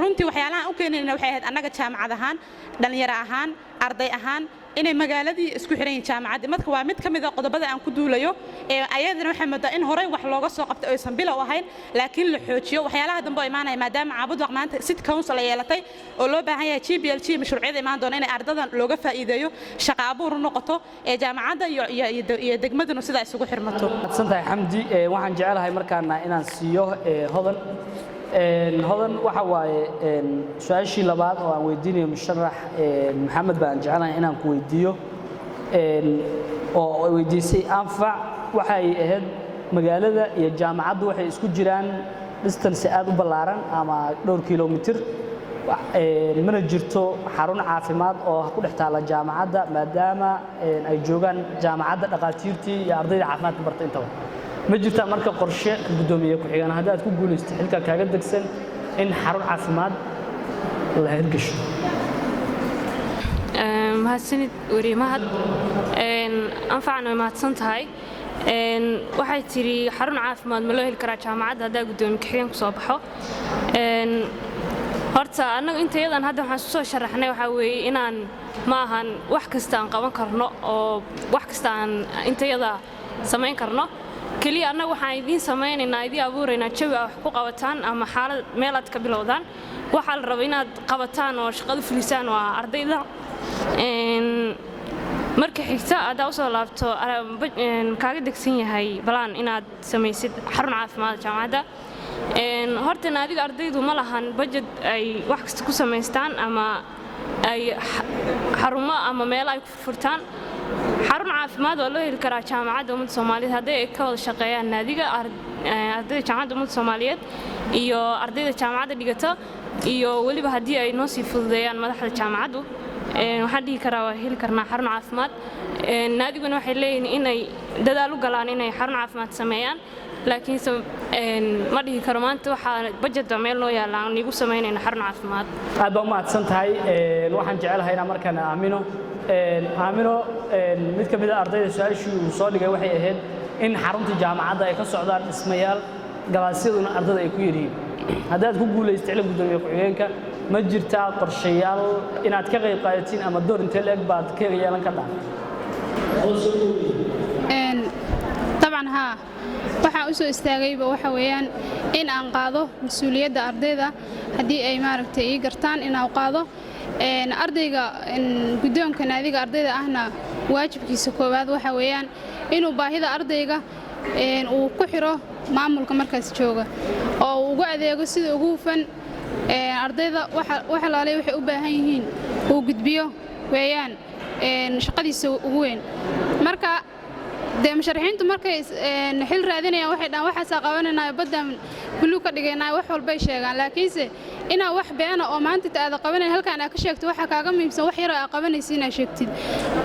Runtii waxyaalaha u keenayna waxay ahayd annaga jaamacad ahaan, dhallinyaro ahaan, arday ahaan inay magaaladii isku xiran yihiin jaamacaddii. Marka waa mid ka mid a qodobada aan ku duulayo. Ayadana waxay moodaa in horey wax looga soo qabtay aysan bilow ahayn, laakiin la xoojiyo waxyaalaha dambe oo imaanaya, maadaama Caabudwaq maanta city council ay yeelatay oo loo baahan yahay GPLG mashruucyada imaan doona inay ardadan looga faa'iideeyo, shaqa abuur u noqoto ee jaamacadda iyo degmaduna sidaa isugu xirmato. Mahadsan tahay, Xamdi. Waxaan jecelahay markaana inaan siiyo Hodan. Hodan, waxa waaye su-aashii labaad oo aan weydiinayo musharax Maxamed baan jecelahay inaan ku weydiiyo oo ay weydiisay Anfac. Waxay ahayd magaalada iyo jaamacaddu waxay isku jiraan distance aad u ballaaran ama dhowr kilomitir, mana jirto xarun caafimaad oo ku dhex taalla jaamacadda, maadaama ay joogaan jaamacadda dhaqaatiirtii iyo ardayda caafimaadka barta intaba. Ma jirtaa marka qorshe ka guddoomiye ku-xigeen, haddii aad ku guulaysto xilka kaaga degsan, in xarun caafimaad la hirgasho? Mahadsanid weriye Mahad. Anfacna way mahadsan tahay. Waxay tidhi xarun caafimaad ma loo heli karaa jaamacadda haddaa guddoomiye ku-xigeen kusoo baxo? Horta annagu intayadan hadda waxaan isku soo sharaxnay waxaa weeye inaan ma ahan wax kasta aan qaban karno oo wax kasta aan intayada samayn karno. Keliya annagu waxaan idiin samaynaynaa, idiin abuuraynaa jawi aad wax ku qabataan ama xaalad meel aad ka bilowdaan. Waxaa la raba inaad qabataan oo shaqada fulisaan waa ardayda. Marka xigta haddaa usoo laabto, kaaga degsan yahay balaan inaad samaysid xarun caafimaad jaamacadda? Horta naadiga ardaydu ma lahan budget ay wax kasta ku samaystaan ama ay xarumo ama meelo ay ku furfurtaan. Xarun caafimaad waa loo heli karaa Jaamacadda Ummadda Soomaaliyeed haddii ay ka wada shaqeeyaan naadiga ardayda Jaamacadda Ummadda Soomaaliyeed iyo ardayda jaamacadda dhigata, iyo weliba haddii ay noo sii fududeeyaan madaxda jaamacaddu. Waxaan dhihi karaa waa heli karnaa xarun caafimaad. Naadiguna waxay leeyihiin inay dadaal u galaan inay xarun caafimaad sameeyaan, laakiinse ma dhihi karo maanta waxaa budget meel noo yaalla aan iigu samaynayna xarun caafimaad. Aad baa u mahadsan tahay. Waxaan jecelahay inaan markaana Aamino. Aamino, mid ka mid a ardayda su-aashii uu soo dhigay waxay ahayd in xarunta jaamacadda ay ka socdaan dhismayaal, galaasyaduna ardayda ay ku yaryihiin. Haddaad ku guulaysta xilka guddoomiye ku-xigeenka, ma jirtaa qorshayaal inaad ka qayb qaadatiin ama door intee le'eg baad ka yeelan kartaa? Dabcan haa. Waxaan u soo istaagayba waxa weeyaan in aan qaado mas-uuliyadda ardayda haddii ay maaragtay ii gartaan inaan qaado. Ardayga guddoonka naadiga ardayda ahna waajibkiisa koowaad waxa weeyaan inuu baahida ardayga uu ku xiro maamulka markaas jooga oo uu ugu adeego sida ugu hufan. Ardayda wax alaalay waxay u baahan yihiin uu gudbiyo weeyaan shaqadiisa ugu weyn. Marka dee musharaxiintu markay xil raadinayaan waxay dhahaan waxaasaa qabanaynayo, baddaan buluug ka dhigaynaa, wax walbay sheegaan, laakiinse inaa wax beena oo maanta inta aada qabanayn halkaan aad ka sheegto, waxaa kaaga muhiimsan wax yaroo aad qabanaysa inaad sheegtid.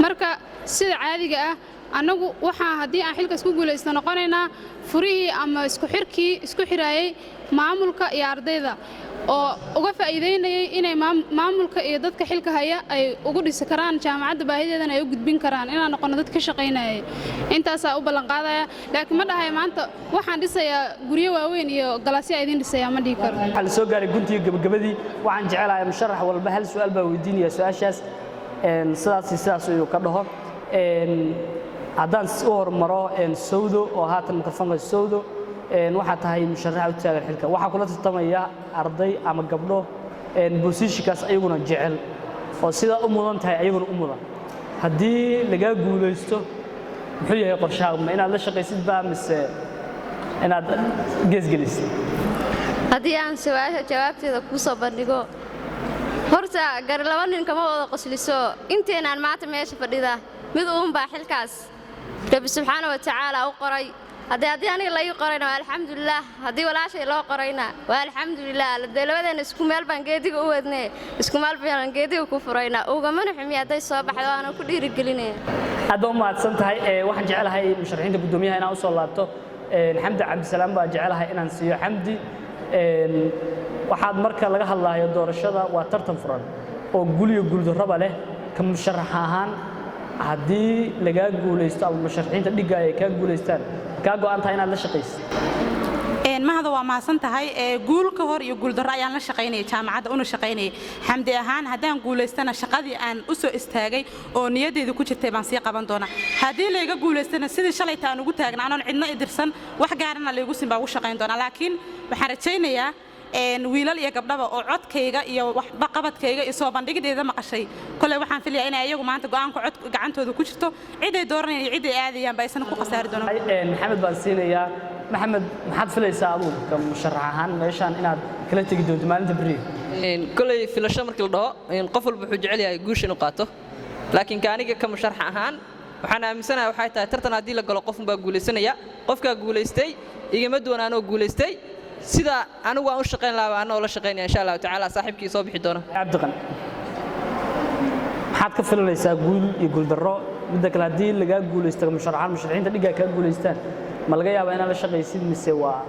Marka sida caadiga ah annagu waxaa haddii aan xilkaas ku guulaysto noqonaynaa furihii ama isku xirkii isku xiraayey maamulka iyo ardayda. Oo uga faa'iideynayay inay maamulka iyo dadka xilka haya ay ugu dhisi karaan jaamacadda, baahideedana ay u gudbin karaan. Inaan noqono dad ka shaqaynayay, intaasaa u ballanqaadaya. Laakiin ma dhahay maanta waxaan dhisayaa guryo waaweyn iyo galaasya idin dhisayaa, ma dhihi karo. Waxaa la soo gaaray guntiga gabagabadii. Waxaan jecelahay musharax walba hal su'aal baa weydiinaya, su-aashaas sidaas iyo sidaas ayuu ka dhaho. Haddaan u hormaro Sawdo oo haatan mikrofoonka. Sawdo, waxaa tahay musharaxa u taagan xilka, waxaa kula tartamaya arday ama gabdho position-kaas ayaguna jecel oo sidaa u mudan tahay ayaguna u mudan. Haddii lagaa guulaysto, muxuu yahay qorshahaagu? Ma inaad la shaqaysid baa mise inaad geesgelisid? Haddii aan su-aasha jawaabteeda kuu soo bandhigo, horta gari laba nin kama wada qosliso. Inteenaan maanta meesha fadhida mid uunbaa xilkaas Rabbi subxaana wa tacaala u qoray. Haddii aniga la ii qorayna waa alxamdulilaah, haddii walaashay loo qorayna waa alxamdulilah. Dee labadeena isku meel baan geediga u wadnee, isku meel baan geediga ku furaynaa. Ugamana xumi hadday soo baxdo, waana ku dhiirigelinaya. Aad baa u mahadsan tahay. Waxaan jecelahay musharaxiinta guddoomiyaha inaan usoo laabto. Xamdi Cabdisalaam baa jecelahay inaan siiyo. Xamdi, waxaad marka laga hadlaayo doorashada waa tartan furan oo guliyo guuldarraba leh. Ka musharax ahaan, haddii lagaa guulaysto ama musharaxiinta dhiggaaya ay kaa guulaystaan, kaa go'an tahay inaad la shaqaysid? Mahada, waa mahadsan tahay. Guul ka hor iyo guuldarro ayaan la shaqaynayay jaamacadda una shaqaynayay. Xamdi ahaan, haddaan guulaystana shaqadii aan u soo istaagay oo niyadeyda ku jirtay baan sii qaban doonaa. Haddii layga guulaystana, sidii shalayta aan ugu taagna anoon cidna idirsan, wax gaarana laygu sin baan ugu shaqayn doonaa. Laakiin waxaan rajaynayaa wiilal iyo gabdhaba oo codkayga iyo waxqabadkayga iyo soo bandhigideeda maqashay, koley waxaan filayaa inay ayagu maanta go'aanka cod gacantooda ku jirto, ciday dooranayaan iyo ciday aadayaan ba aysan ku khasaari doonan. Maxamed baan siinayaa. Maxamed, maxaad filaysaa adugu ka musharax ahaan meeshaan inaad kala tegi doonto maalinta beriga? Koley filasho markii la dhaho, qof walba wuxuu jecel yahay guusha inuu qaato, laakiin ka aniga ka musharax ahaan waxaan aaminsanahay waxay tahay tartan haddii la galo qofunbaa guulaysanaya. Qofkaa guulaystay igama duwan anoo guulaystay. Sida anigu aan u shaqayn lahaa baa anoo la shaqaynaya, insha Allahu tacaala, saaxiibkii soo bixi doona. Cabdiqan, maxaad ka filanaysaa guul iyo guuldarro? Midda kale, haddii lagaa guulaysto musharaxaan, musharaxiinta dhiggaa kaa guulaystaan, ma laga yaabaa inaad la shaqaysid mise waa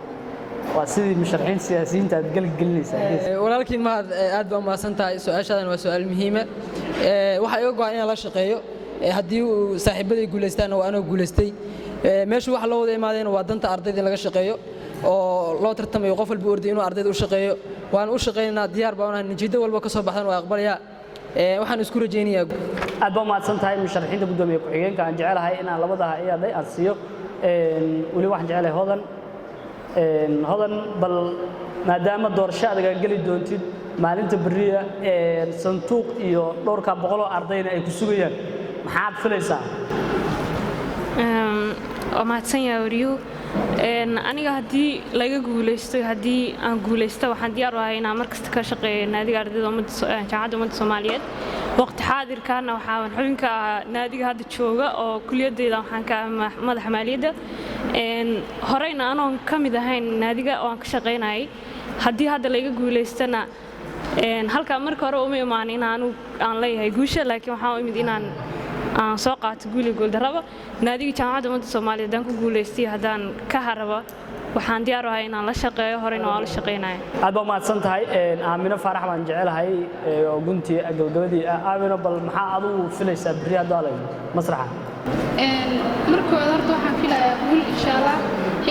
sidii musharaxiinta siyaasiyiinta aad gelgelinaysaa? Walaalkiin Mahad, aad baa umahadsan tahay. Su-aashaadan waa su-aal muhiima. Waxaa iga go'an inaan la shaqeeyo. Haddii uu saaxiibaday guulaystaanna waa anoo guulaystay. Meeshu waxa loo wada imaadayna waa danta ardayda in laga shaqeeyo oo loo tartamayo, qof walba orday inuu ardayda u shaqeeyo. Waan u shaqaynaynaa, diyaar baan unahay. Natiijo walba ka soo baxdan waa aqbalayaa. Waxaan isku rajaynayaa. Aad baa umahadsan tahay. Musharaxiinta guddoomiye ku-xigeenka aan jecelahay inaan labadaha iyaday aan siiyo. Weli waxaan jecelahay Hodan. Hodan, bal maadaama doorasho adaga geli doontid maalinta beriya, sanduuq iyo dhowrka boqoloo ardayna ay ku sugayaan, maxaad filaysaa? Waa mahadsan yahay wariyuhu. Aniga haddii laga guulaysto, haddii aan guulaysto, waxaan diyaar u ahay inaan markasta ka shaqeeyo naadiga ardayda ummadda Jaamacadda Ummadda Soomaaliyeed. Waqti xaadirkaana waxaan xubin ka ahaa naadiga hadda jooga oo kuliyadeyda waxaan ka ahaa madaxa maaliyadda. Horeyna anoon ka mid ahayn naadiga oo aan ka shaqaynayay. Haddii hadda layga guulaystana, halkaa marka hore uma imaan in aanu aan leeyahay guusha, laakiin waxaan u imid inaan aan soo qaato guuli guuldarraba. Naadiga Jaamacadda Ummadda Soomaaliyeed haddaan ku guulaystay, haddaan ka haraba, waxaan diyaar u ahay inaan la shaqeeyo, horeyna waan la shaqeynaya. Aad baa umahadsan tahay. Aamino Faarax baan jecelahay oo guntii gabagabadii ah. Aamino, bal maxaa adigu filaysaa berri hadduu alayno masraxa? Markooda horta waxaan filayaa guul, insha Allah,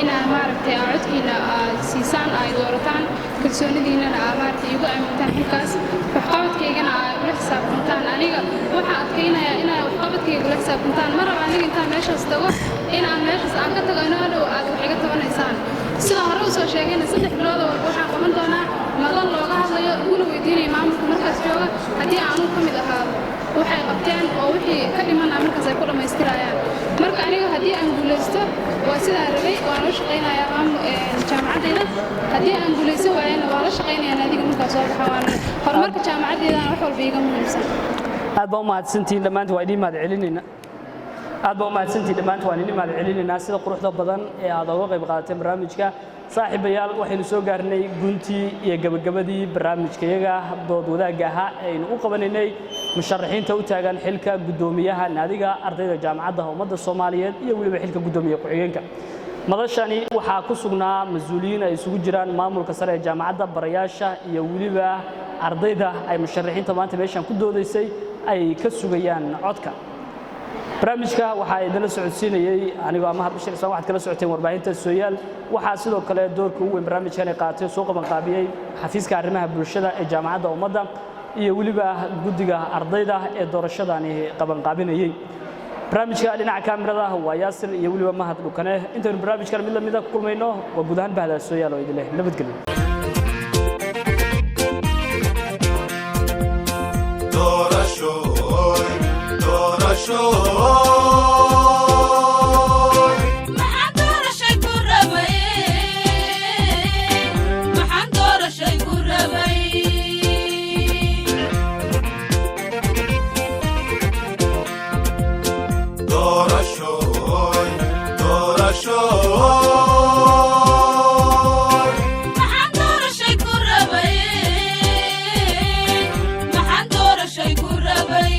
inaa maaragtay aa codkiina aad siisaan, ay doorataan, kalsoonidiinana aa maaragtay igu aamintaan xilkaas, waxqabadkaygana aa ula xisaabtantaan. Aniga waxaan adkaynayaa inaa waxqabadkayga ula xisaabtantaan. Ma raba aniga intaan meeshaas tago inaan meeshaas aan ka tago inoo dhow aad wax iga tabanaysaan. Sida hore usoo sheegayna, 3 bilood oo waxaan qaban doonaa madal looga hadlayo, uguna weydiinaya maamulka markaas jooga haddii aanu ka mid ahaado waxay qabteen oo wixii ka dhimana markaas ay ku dhammaystirayaan. Marka aniga haddii aan guulaysto waa sidaan rabay, waan la shaqaynayaa jaamacaddayda. Haddii aan guulaysan waayana, waan la shaqaynayaa naadiga markaas soo baxa, waan horumarka jaamacaddeydana wax walba iiga muhiimsan. Aad baa umahadsantihiin dhammaantiin, waa idiin mahad celinayna. Aad baa umahadsantihiin dhammaantiin, waan idin mahad celinaynaa sida quruxda badan ee aad uga qayb qaadateen barnaamijka. Saaxiibayaal, waxaynu soo gaarnay guntii iyo gabagabadii barnaamijka iyaga dood wadaagga ahaa ee aynu u qabanaynay musharaxiinta u taagan xilka guddoomiyaha naadiga ardayda Jaamacadda Ummadda Soomaaliyeed iyo weliba xilka guddoomiye ku-xigeenka. Madashani waxaa ku sugnaa mas-uuliyiin ay isugu jiraan maamulka sare ee jaamacadda, barayaasha iyo weliba ardayda ay musharaxiinta maanta meeshan ku doodaysay ay ka sugayaan codka. Barnaamijka waxaa idinla socodsiinayey anigoo Mahad Bashir Ismaan. Waxaad kala socoteen warbaahinta Sooyaal. Waxaa sidoo kale doorka ugu weyn barnaamijkani qaatay oo soo qabanqaabiyey xafiiska arrimaha bulshada ee Jaamacadda Ummadda iyo weliba guddiga ardayda ee doorashadani qabanqaabinayey. Barnaamijka dhinaca kaamirada waa Yaasir iyo weliba Mahad Dhukane. Intaynu barnaamijkan mid lamida ku kulmayno, waa guud ahaan bahda Sooyaal oo idin leh nabadgelyo. Doorashoy, doorashoy. Maxaan doorashay ku rabay? Maxaan doorashay ku rabay? Doorashoy, doorashoy. Maxaan doorashay ku rabay? Maxaan doorashay ku rabay?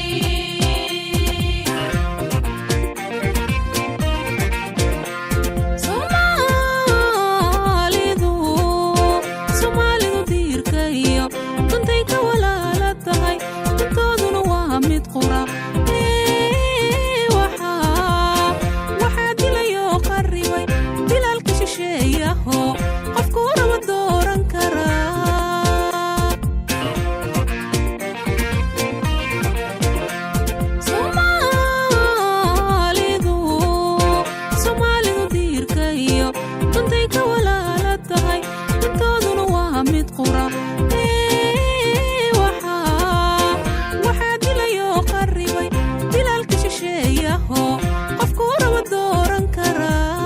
Soomaalidu, Soomaalidu diirka iyo dantay ka walaala tahay, dantooduna waa mid qura. Ee, waxaa dilayoo qarribay dilaalka shisheeyaho qofkuu raba dooran karaa. Soomaalidu, Soomaalidu diirka iyo dantay ka walaala tahay, dantooduna waa mid qura. Ee, waxaa dilayoo qarribay dilaalka shisheeyaho.